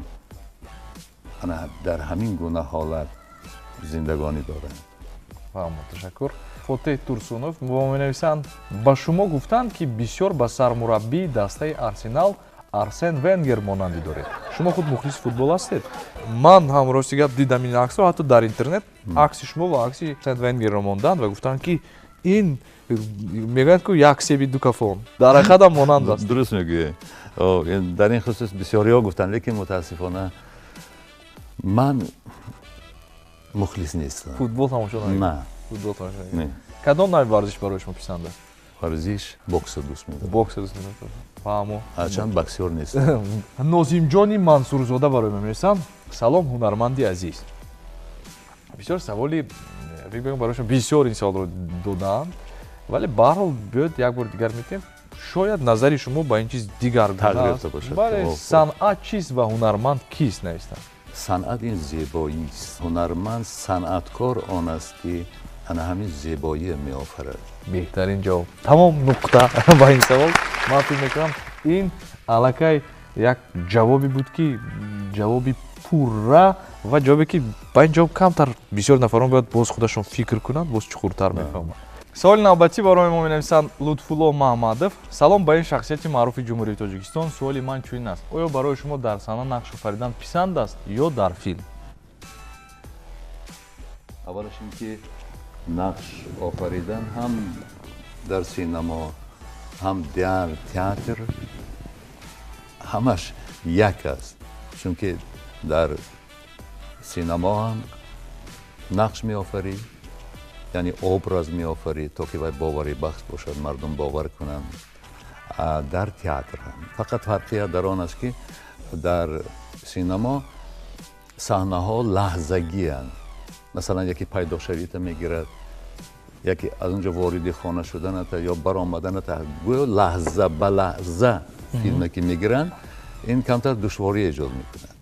дар ҳамин гуна ҳолат зиндагонӣ доранд. Фаҳмо, ташаккур. Фотеҳ Турсунов бо мо менависанд: ба шумо гуфтанд, ки бисёр ба сармураббии дастаи Арсенал Арсен Венгер монандӣ доред. Шумо худ мухлиси футбол ҳастед? Ман ҳам рости гап дидам ин аксро, ҳатто дар интернет акси шумо ва акси Арсен Венгерро монданд ва гуфтанд, ки ин мегӯянд, ки як себи ду кафон, дар ҳақиқатам монанд аст. Дуруст мегӯед. Дар ин хусус бисёриҳо гуфтанд, лекин мутаассифона ман мухлис нестам. Футбол тамошо намекунед? На. Футбол тамошо намекунед. Кадом навъи варзиш барои шумо писанд аст? Варзиш боксро дӯст медорам. Боксро дӯст медорам. Фаҳмо. Ҳарчанд боксёр нестам. Нозимҷони Мансурзода барои мо менависанд: салом, ҳунарманди азиз. Бисёр саволи фикр мекунам, барои шумо бисёр ин саволро додаанд, вале баҳрҳол биёед як бори дигар метем, шояд назари шумо ба ин чиз дигар тағйир ёфта бошад. Бале, санъат чист ва ҳунарманд кист, навистанд. Санъат ин зебоист. Ҳунарманд, санъаткор он аст, ки ана ҳамин зебоие меофарад. Беҳтарин ҷавоб. Тамом, нуқта ба ин савол. Ман фикр мекунам, ин аллакай як ҷавобе буд, ки ҷавоби пурра ва ҷавобе, ки ба ин ҷавоб камтар бисёр нафарон бояд боз худашон фикр кунанд, боз чуқуртар мефаҳманд. Саволи навбатӣ барои мо менависанд Лутфулло Маҳмадов: салом ба ин шахсияти маъруфи Ҷумҳурии Тоҷикистон. Суоли ман чунин аст: оё барои шумо дар саҳна нақш офаридан писанд аст ё дар филм? Аввалаш ин ки нақш офаридан ҳам дар синамо, ҳам дар театр ҳамаш як аст, чунки дар синамо ҳам нақш меофарӣ, яъне образ меофарӣ, то ки вай боварибахш бошад, мардум бовар кунанд. дар театр ҳам. Фақат фарқият дар он аст, ки дар синамо саҳнаҳо лаҳзагианд. Масалан, яке пайдошавита мегирад, яке аз он ҷо вориди хона шуданата ё баромаданата, гӯё лаҳза ба лаҳза филме ки мегиранд, ин камтар душворӣ эҷод мекунад.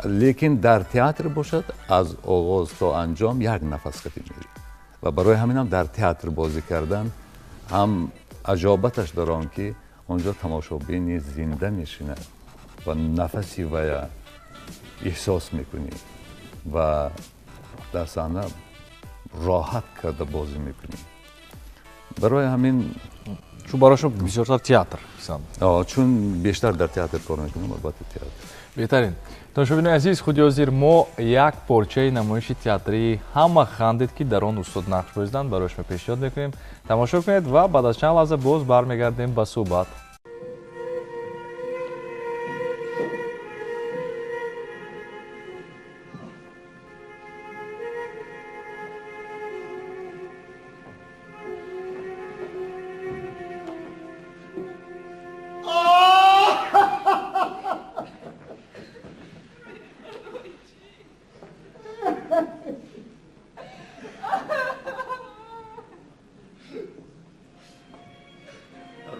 Лекин дар театр бошад, аз оғоз то анҷом як нафас қатӣ мерӣ ва барои ҳаминам дар театр бозӣ кардан ҳам аҷобаташ дар он, ки онҷо тамошобини зинда мешинад ва нафаси вая эҳсос мекунӣ ва дар саҳна роҳат карда бозӣ мекунӣ. Барои ҳамин чун барои шумо бисёртар театр писанд? Чун бештар дар театр кор мекунам, албатта театр. Беҳтарин. Тамошобинони азиз, худи ҳозир мо як порчаи намоиши театрии «Ҳама хандед», ки дар он устод нақш бозиданд, барои шумо пешниҳод мекунем. Тамошо кунед ва баъд аз чанд лаҳза боз бармегардем ба суҳбат.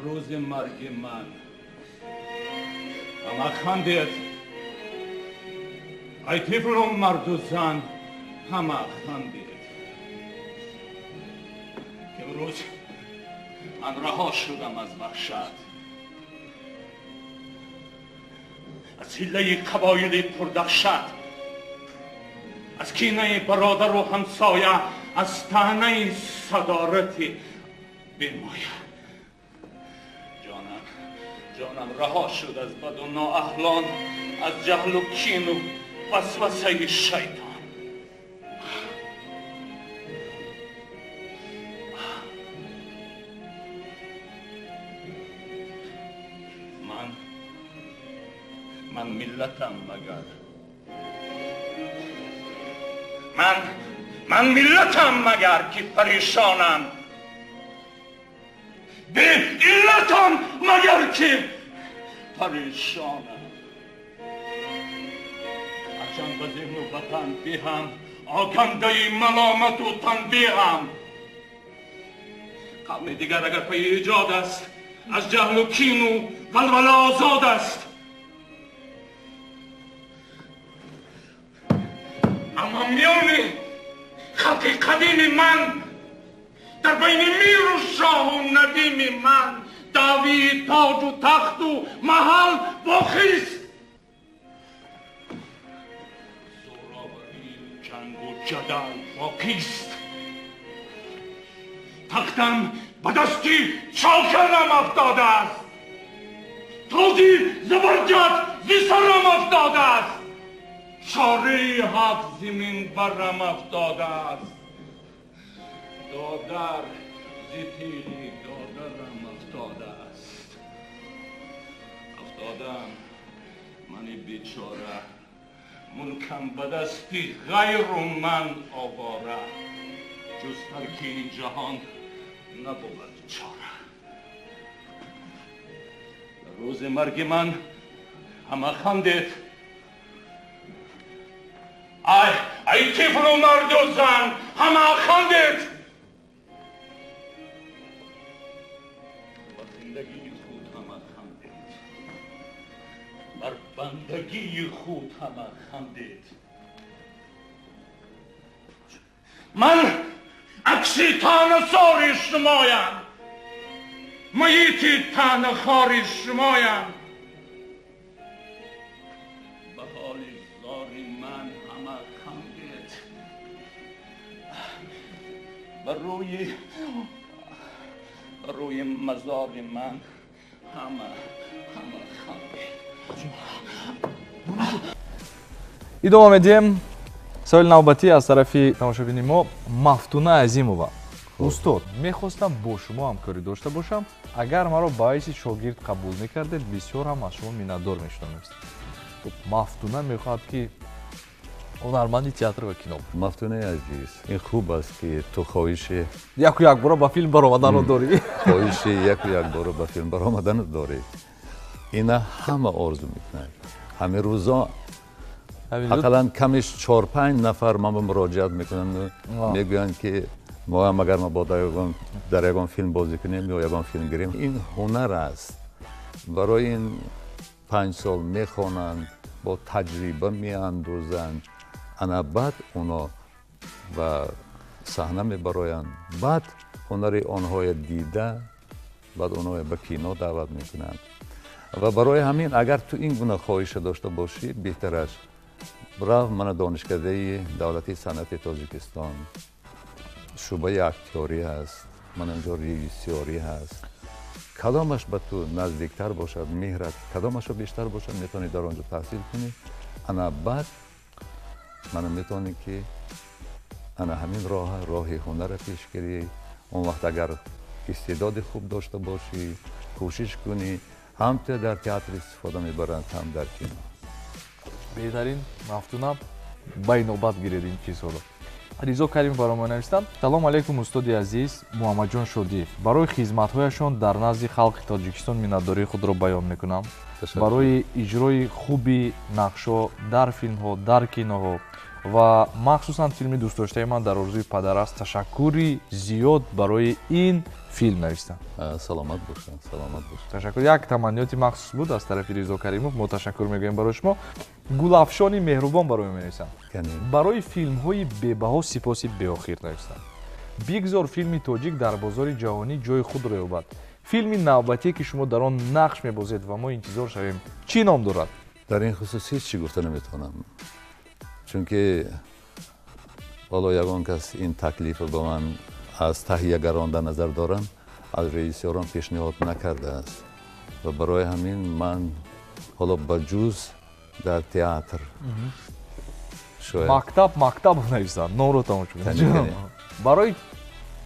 روز مرگ من همه خندید، ای طفل و مرد و زن همه خندید، که امروز من رها شدم از وحشت، از حیله قبایل پردهشت، از کینه برادر و همسایه، از طعنه صدارت بیمایه. جانم رها شد از بد و نااهلان، از جهل و کین و وسوسه شیطان. من ملتم مگر، من ملتم مگر که پریشانم، به علتم مگر که پریشانم. هرچند به ذهن و وطن بهم آکنده ملامت و تنبیهم. قوم دیگر اگر پی ایجاد است، از جهل و کین و ولوله آزاد است. اما میان خلق قدیم من، در بین میر و شاه و ندیم من، دعوی تاج و تخت و محل باقیست. زورآوری و جنگ و جدل باقیست. تختم به دستی چاکرم افتاده است، تاجی زبرجد ز سرم افتاده است، چاره هفت زمین برم افتاده است. دادر ز تیری دادرم افتاده است. افتادم من بیچاره، ملکم به دستی غیر و من آواره، جز ترک این جهان نبود چاره. روز مرگ من همه خندید، ای طفل و مرد و زن همه خندید. بر زندگی خود همه خندید، بر بندگی خود همه خندید. من عکسی طعنه شمایم، میتی طعنه خار شمایم. به حال زار من همه خندید، بر روی مزار من همه خندید. Идома медиҳем. Саволи навбатӣ аз тарафи тамошобини мо Мафтуна Азимова. Устод, мехостам бо шумо ҳамкорӣ дошта бошам. Агар маро ба ҳайси шогирд қабул мекардед, бисёр ҳам аз шумо миннатдор мешудам. Мафтуна мехоҳад, ки Ҳунарманди театр ва кино. Мафтунаи азиз, ин хуб аст, ки ту хоҳиши яку якбора ба филм баромаданро дорӣ. Хоҳиши яку якбора ба филм баромаданро дорӣ. Ина ҳама орзу мекунанд. Ҳамин рӯзо ақаллан камиш 4-5 нафар ман ба муроҷиат мекунанд, мегӯянд, ки мо ҳам агар мабодо дар ягон филм бозӣ кунем ё ягон филм гирем. Ин ҳунар аст. Барои ин 5 сол мехонанд, бо таҷриба меандозанд, ана баъд оно ба саҳна мебароянд, баъд ҳунари онҳоя дида, баъд онҳоя ба кино даъват мекунанд. Ва барои ҳамин агар ту ин гуна хоҳиша дошта бошӣ, беҳтараш рав мана Донишкадаи давлатии санъати Тоҷикистон, шӯъбаи актёрӣ ҳаст, мана инҷо режиссёрӣ ҳаст. Кадомаш ба ту наздиктар бошад, меҳрат кадомашо бештар бошад, метавонӣ дар он ҷо таҳсил кунӣ. Ана баъд мана метавонӣ, ки ана ҳамин роҳа, роҳи ҳунарра пеш гирӣ. Он вақт агар истеъдоди хуб дошта бошӣ, кӯшиш кунӣ, ҳам ту дар театр истифода мебаранд, ҳам дар кино. Беҳтарин, Мафтуна, ба инобат гиред ин чизҳоро. Ризо Каримов барои мо навиштанд: Салом алейкум, устоди азиз Муҳаммадҷон Шодиев. Барои хизматҳояшон дар назди халқи Тоҷикистон миннатдории худро баён мекунам. Барои иҷрои хуби нақшҳо дар филмҳо, дар киноҳо ва махсусан филми дӯстдоштаи ман «Дар орзуи падар аст», ташаккури зиёд барои ин филм навиштанд. Саломат бошанд, саломат бошанд. Ташаккур. Як таманниёти махсус буд аз тарафи Ризо Каримов, мо ташаккур мегӯем барои шумо. Гулафшони меҳрубон барои мо менависанд: барои филмҳои бебаҳо сипоси беохир навиштанд. Бигзор филми тоҷик дар бозори ҷаҳонӣ ҷои худро ёбад. Филми навбатие, ки шумо дар он нақш мебозед ва мо интизор шавем, чӣ ном дорад? Дар ин хусус ҳеҷ чӣ гуфта наметавонам, чунки ҳоло ягон кас ин таклифро ба ман аз таҳиягарон, дар назар дорам аз режиссёрон, пешниҳод накардааст ва барои ҳамин ман ҳоло ба ҷуз дар театр шояд. Мактаб, мактаб нависанд, номро тамошо кунед. Барои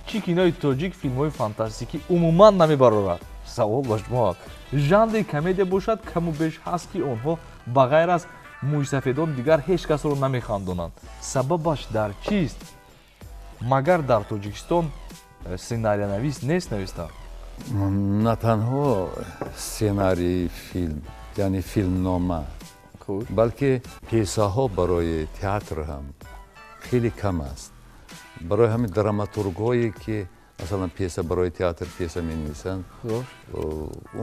чӣ кинои тоҷик филмҳои фантастикӣ умуман намебарорад? Савол ба шумо. Жанри комедия бошад, каму беш ҳаст, ки онҳо ба ғайр аз мӯйсафедон дигар ҳеҷ касро намехандонанд. Сабабаш дар чист? Магар дар Тоҷикистон сценариянавис нест? Навистанд. На танҳо сценарии филм, яъне филмнома, балки пьесаҳо барои театр ҳам хеле кам аст. Барои ҳамин драматургҳое, ки масалан пьеса барои театр пьеса менависанд,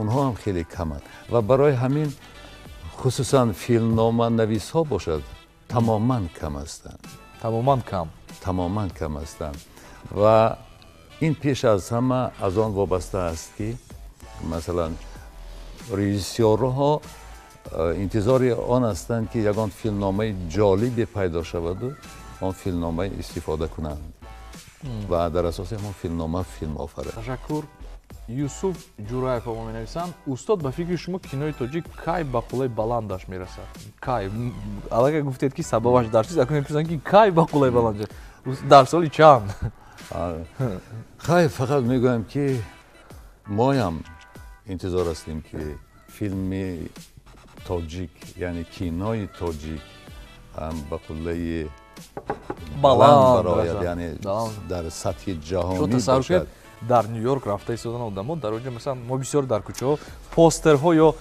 онҳо ҳам хеле каманд ва барои ҳамин хусусан филмноманависҳо бошад, тамоман кам ҳастанд. Тамоман кам. Тамоман кам ҳастанд ва ин пеш аз ҳама аз он вобаста аст, ки масалан режиссёрҳо интизори он ҳастанд, ки ягон филмномаи ҷолибе пайдо шаваду он филмнома истифода кунанд ва дар асоси ҳамон филмнома филм офаранд. Ташаккур. Юсуф Ҷураев мо менависанд: устод, ба фикри шумо кинои тоҷик кай ба қуллаи баландаш мерасад? Кай? Аллакай гуфтед, ки сабабаш дар чиз, акун мепурсанд, ки кай ба қуллаи баланд, дар соли чанд? Хай, фақат мегӯям, ки моям интизор ҳастем, ки филми тоҷик, яъне кинои тоҷик ба қуллаи баланд барояд, яъне дар сатҳи ҷаҳонӣ бошад. Дар Ню Йорк рафта истодан одамо дар онҷо, масалан, мо бисёр дар кӯчаҳо постерҳо ё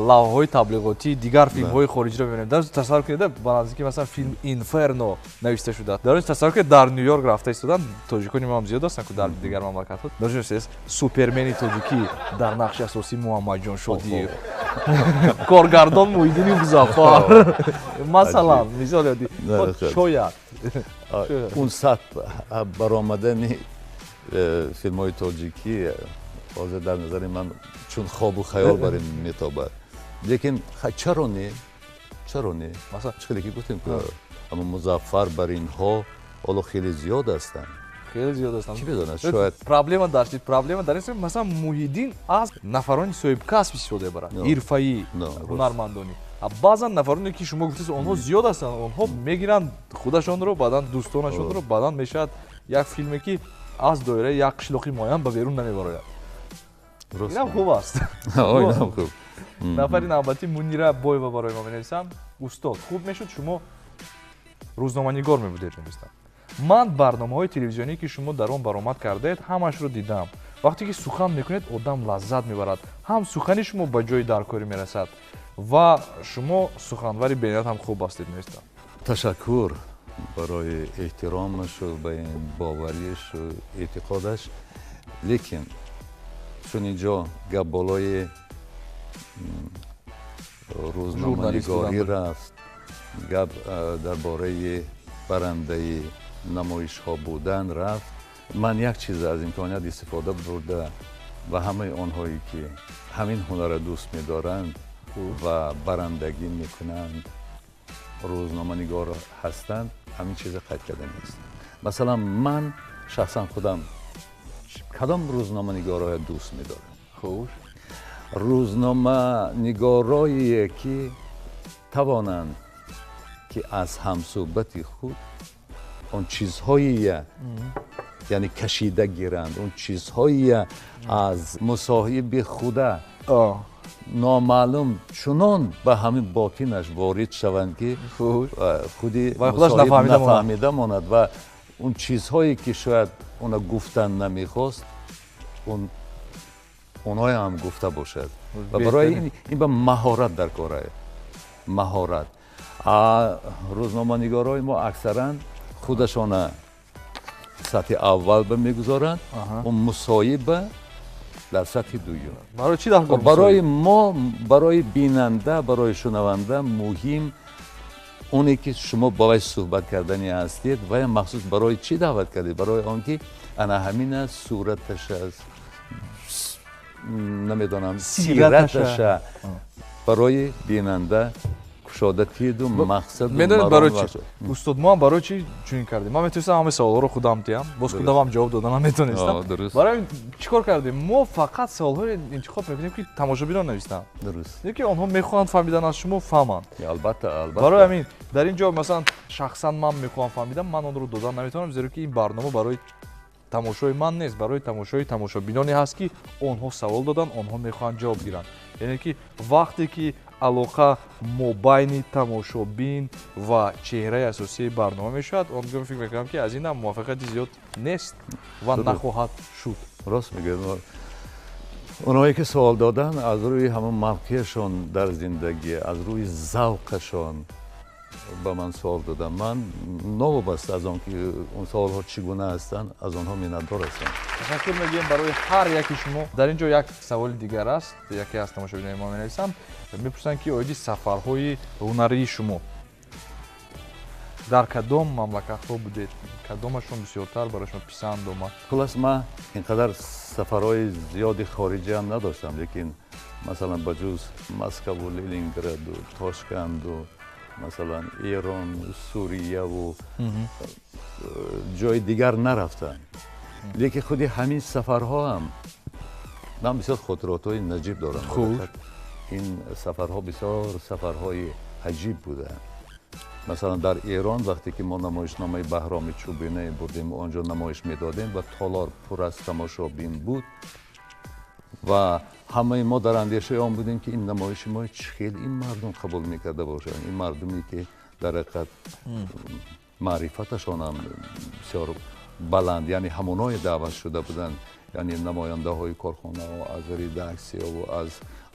лавҳаҳои таблиғотии дигар филмҳои хориҷиро мебинем. Дар тасаввур кунед, ба наздики масалан филм «Инферно» навишта шудааст. Дар онҷо тасаввур кунед, дар Ню Йорк рафта истодан, тоҷикони мо ҳам зиёд ҳастанд ку дар дигар мамлакатҳо, дар онҷо «Супермени тоҷикӣ», дар нақши асосӣ Муҳаммадҷон Шодиев, коргардон Муҳиддини Музаффар, масалан, мисол ёди, шояд. Он сатҳ баромадани филмҳои тоҷикӣ ҳозир дар назари ман чун хобу хаёл бар ин метобад, лекин чаро не, чаро не? Чӣ хеле ки гуфтем, аммо Музаффар бар инҳо ҳоло хеле зиёд ҳастанд. Хеле зиёд ҳастанд. Чӣ медонад, шояд. Проблема дар чи? Проблема дар ин, масалан, Муҳиддин аз нафарони соҳибкасб истифода мебарад, ҳирфаӣ, ҳунармандонӣ. Баъзан нафароне, ки шумо гуфтед, онҳо зиёд ҳастанд, онҳо мегиранд худашонро, баъдан дӯстонашонро, баъдан мешавад як филме, ки аз доираи як қишлоқи муайян ба берун намебарояд. Инам хуб аст. Инам хуб. Нафари навбатӣ Мунира Боева барои мо менависанд: устод, хуб мешуд шумо Рӯзноманигор мебудед, навистам. Ман барномаҳои телевизионие, ки шумо дар он баромад кардаед, ҳамашро дидам. Вақте ки сухан мекунед, одам лаззат мебарад. Ҳам сухани шумо ба ҷои даркорӣ мерасад ва шумо суханвари бениҳоят ҳам хуб ҳастед, навистам. Ташаккур барои эҳтиромашу ба ин боваришу эътиқодаш. Лекин чун инҷо гап болои рӯзноманигорӣ рафт, гап дар бораи барандаи намоишҳо будан рафт, ман як чиз аз имконият истифода бурда ва ҳамаи онҳое ки ҳамин ҳунарро дӯст медоранд ва барандагӣ мекунанд, рӯзноманигор ҳастанд, ҳамин чиза қайд карда нест. Масалан, ман шахсан худам кадом рӯзноманигорҳоя дӯст медорам? Хуш. Рӯзноманигорое ки тавонанд ки аз ҳамсӯҳбати худ он чизҳое, яъне кашида гиранд, он чизҳое аз мусоҳиби худа номаълум чунон ба ҳамин ботинаш ворид шаванд, ки худи нафаҳмида монад ва он чизҳое ки шояд она гуфтан намехост, онҳое ҳам гуфта бошад. Ва барои ин ба маҳорат дар кор аст. Маҳорат. Рӯзноманигорои мо аксаран худашона сатҳи аввал ба мегузоранд, он мусоҳиба дар сатҳи дуюм. Барои чӣ дар кор? Барои мо, барои бинанда, барои шунаванда муҳим оне ки шумо бо вай суҳбат кардани ҳастед. Вай махсус барои чӣ даъват кардед? Барои он ки ана ҳамин аст, сураташ аст, намедонам, сираташа барои бинанда кушода тиду мақсаду. Медонед барои чӣ? Устод, мо ҳам барои чӣ чунин кардем? Ман метавонистам ҳамаи саволҳоро худам диҳам, боз худам ҳам ҷавоб додан наметавонистам. Барои чӣ кор кардем? Мо фақат саволҳоро интихоб мекунем, ки тамошобинон навистанд. Дуруст. Не ки онҳо мехоҳанд фаҳмидан аз шумо, фаҳманд. Албатта, албатта. Барои ҳамин дар ин ҷо масалан шахсан ман мехоҳам фаҳмидан, ман онро додан наметавонам, зеро ки ин барнома барои тамошои ман нест, барои тамошои тамошобиноне ҳаст, ки онҳо савол доданд, онҳо мехоҳанд ҷавоб гиранд. Яъне ки вақте ки алоқа мобайни тамошобин ва чеҳраи асосии барнома мешавад, он гоҳ фикр мекунам, ки аз ин ҳам муваффақияти зиёд нест ва нахоҳад шуд. Рост мегӯед. Онҳое ки савол доданд, аз рӯи ҳамон мавқеашон дар зиндагӣ, аз рӯи завқашон ба ман савол доданд. Ман новобаста аз он ки он саволҳо чӣ гуна ҳастанд, аз онҳо миннатдор ҳастам. Ташаккур мегӯем барои ҳар яки шумо. Дар ин ҷо як саволи дигар аст, яке аз тамошобинони мо менависанд, мепурсанд, ки оиди сафарҳои ҳунарии шумо дар кадом мамлакатҳо будед, кадомашон бисёртар барои шумо писанд омад? Хулас, ман ин қадар сафарҳои зиёди хориҷӣ ҳам надоштам, лекин масалан ба ҷуз Москаву Ленинграду Тошканду масалан Эрон, Сурияву ҷои дигар нарафтам. Лекин худи ҳамин сафарҳо ҳам ман бисёр хотиротҳои наҷиб дорам. Ин сафарҳо бисёр сафарҳои аҷиб буданд. Масалан дар Эрон вақте ки мо намоишномаи Баҳроми Чӯбина бурдем, онҷо намоиш медодем ва толор пур аз тамошобин буд ва ҳамаи мо дар андешаи он будем, ки ин намоиши мо чӣ хел ин мардум қабул мекарда бошанд. Ин мардуме ки дар ҳақиқат маърифаташон ҳам бисёр баланд, яъне ҳамоное даъват шуда буданд, яъне намояндаҳои корхонаҳо, аз редаксияву аз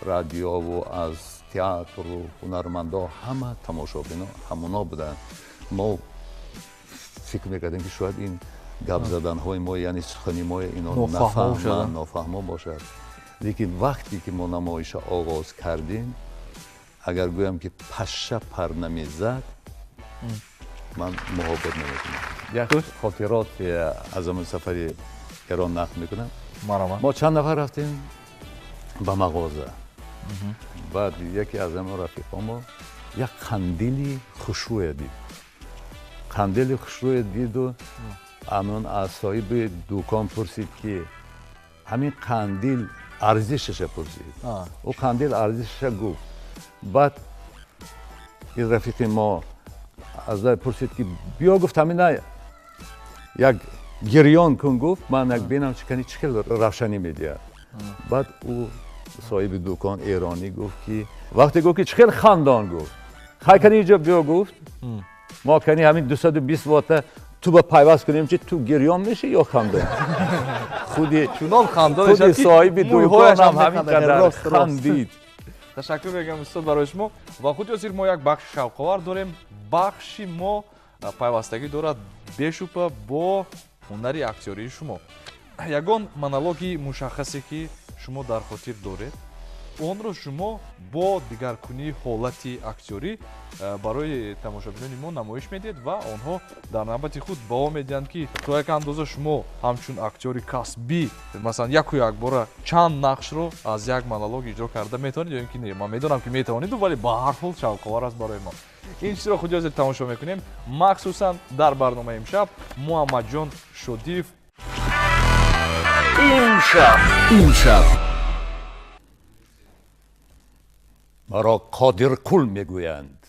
радиову аз театру ҳунармандо, ҳама тамошобино ҳамоно буданд. Мо фикр мекардем, ки шояд ин гап заданҳои мо, яъне сухани мо ино нафаҳманд, нофаҳмо бошад. Лекин вақте ки мо намоиша оғоз кардем, агар гӯям ки паша пар намезад, ман муҳобот намекунам. Як хотирот аз ҳамон сафари Эрон нақл мекунам. Мо чанд нафар рафтем ба мағоза. Баъд яке аз ҳамон рафиқомо як қандили хушрӯя дид. Қандили хушрӯя диду ҳамон аз соҳиби дукон пурсид, ки ҳамин қандил арзишаша пурсид. Ӯ қандил арзишаша гуфт. Баъд ин рафиқи мо аз вай пурсид, ки биё, гуфт, ҳамина як гирён кун, гуфт, ман як бинам чӣ кани чӣ хел равшанӣ медиҳад. Баъд ӯ соҳиби дукон эронӣ гуфт, ки вақте гуфт, ки чӣ хел хандон, гуфт, хай кани инҷо биё, гуфт. Мо кани ҳамин 220 ватта ту ба пайваст кунем, чи ту гирён мешӣ ё хандон? Худи чунон хандон худи соҳиби дӯконам ҳамин қадар хандид. Ташаккур мегӯям, устод, барои шумо. Ва худи ҳозир мо як бахши шавқовар дорем. Бахши мо пайвастагӣ дорад бешубҳа бо ҳунари актёрии шумо. Ягон монологи мушаххасе, ки шумо дар хотир доред, онро шумо бо дигаркунии ҳолати актёрӣ барои тамошобинони мо намоиш медиҳед ва онҳо дар навбати худ баҳо медиҳанд, ки то як андоза шумо ҳамчун актёри касбӣ, масалан, яку якбора чанд нақшро аз як монолог иҷро карда метавонед ё ин ки не. Ман медонам, ки метавонеду, вале ба ҳар ҳол шавқовар аст барои мо. Ин чизро худи ҳозир тамошо мекунем, махсусан дар барномаи имшаб Муҳаммадҷон Шодиев. Имшаб, имшаб. Маро Қодирқул мегӯянд.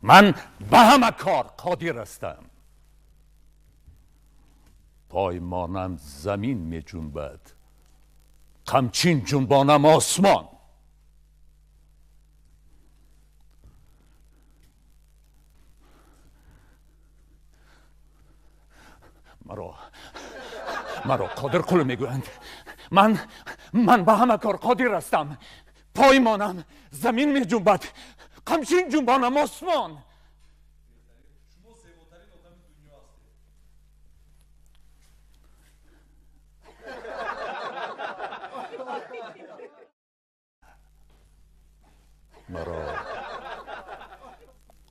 Ман ба ҳама кор қодир ҳастам. Поймонам замин меҷунбад, қамчин ҷунбонам осмон. Маро Қодирқул мегӯянд. Ман ба ҳама кор қодир ҳастам. Поймонам замин меҷунбад, қамчин ҷунбонам осмон. Шумо зеботарин одами дунё ҳастед. Маро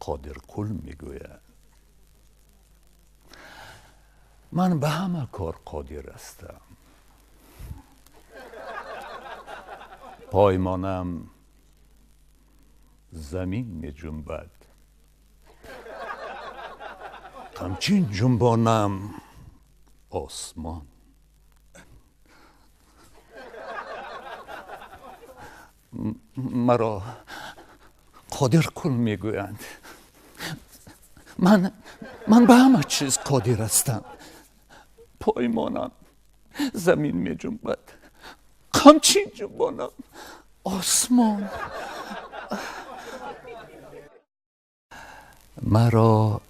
Қодирқул мегӯянд. Ман ба ҳама кор қодир ҳастам. Поймонам замин меҷунбад, қамчин ҷунбонам осмон. Маро Қодирқул мегӯянд. Ман ба ҳама чиз қодир ҳастам. Поймонам замин меҷунбад, қамчин ҷунбонам осмон. Маро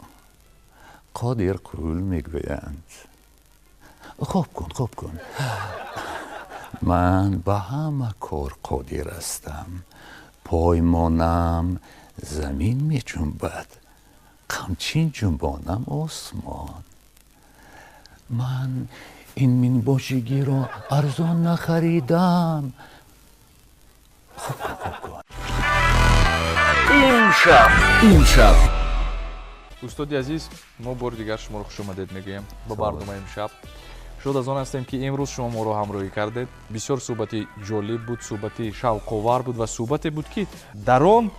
Қодирқул мегӯянд. Хоб кун, хоб кун. Ман ба ҳама кор қодир ҳастам. Поймонам замин меҷунбад, қамчин ҷунбонам осмон. Ман ин минбошигиро арзон нахаридам. Хоб кун, хоб кун. Имшаб, имшаб. Устоди азиз, мо бори дигар шуморо хушомадед мегӯем ба барномаи имшаб. Шод аз он ҳастем, ки имрӯз шумо моро ҳамроҳӣ кардед. Бисёр суҳбати ҷолиб буд, суҳбати шавқовар буд ва суҳбате буд, ки дар он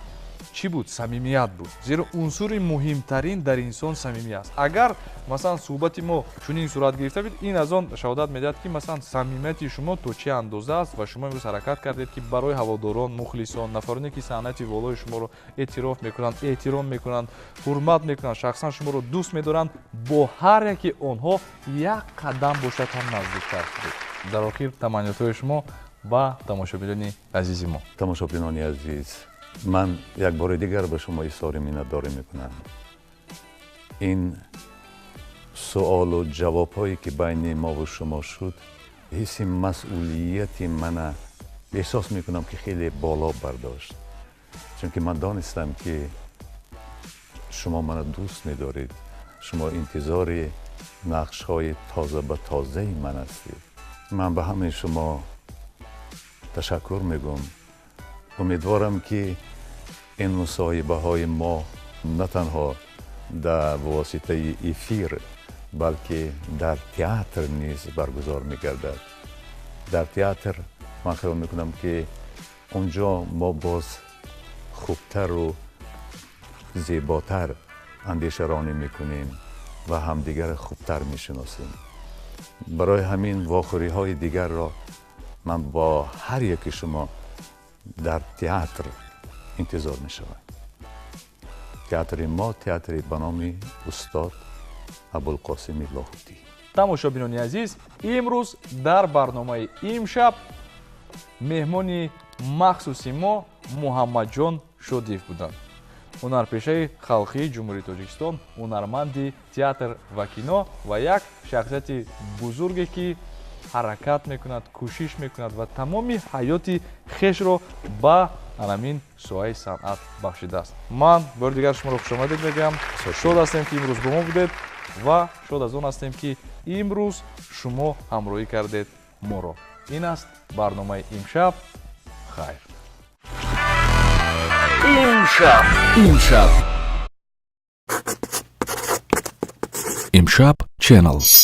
чӣ буд? Самимият буд. Зеро унсури муҳимтарин дар инсон самимӣ аст. Агар, масалан, суҳбати мо чунин сурат гирифта буд, ин аз он шаҳодат медиҳад, ки, масалан, самимияти шумо то чӣ андоза аст ва шумо имрӯз ҳаракат кардед, ки барои ҳаводорон, мухлисон, нафароне, ки санъати волои шуморо эътироф мекунанд, эҳтиром мекунанд, ҳурмат мекунанд, шахсан шуморо дӯст медоранд, бо ҳар яки онҳо як қадам бошад ҳам наздиктар шудед. Дар охир таманниётҳои шумо ба тамошобинони азизи мо. Тамошобинони азиз, ман як бори дигар ба шумо изҳори миннатдорӣ мекунам. Ин суолу ҷавобҳое, ки байни мову шумо шуд, ҳисси масъулияти мана эҳсос мекунам, ки хеле боло бардошт, чунки ман донистам, ки шумо мана дӯст медоред, шумо интизори нақшҳои тоза ба тозаи ман ҳастед. Ман ба ҳамаи шумо ташаккур мегӯм. Умедворам, ки ин мусоҳибаҳои мо на танҳо дар воситаи эфир, балки дар театр низ баргузор мегардад. Дар театр ман хаёл мекунам, ки он ҷо мо боз хубтару зеботар андешаронӣ мекунем ва ҳамдигарро хубтар мешиносем. Барои ҳамин вохӯриҳои дигарро ман бо ҳар яки шумо дар театр интизор мешавам. Театри мо театри ба номи устод Абулқосими Лоҳутӣ. Тамошобинони азиз, имрӯз дар барномаи имшаб меҳмони махсуси мо Муҳаммадҷон Шодиев буданд. Ҳунарпешаи халқии Ҷумҳурии Тоҷикистон, ҳунарманди театр ва кино ва як шахсияти бузурге, ки ҳаракат мекунад, кӯшиш мекунад ва тамоми ҳаёти хешро ба анамин соҳаи санъат бахшидааст. Ман бори дигар шуморо хушомадед мегӯям. Шод ҳастем, ки имрӯз бо мо будед, ва шод аз он ҳастем, ки имрӯз шумо ҳамроҳӣ кардед моро. Ин аст барномаи «Имшаб». Хайр. Имшаб. Имшаб. Имшаб Channel.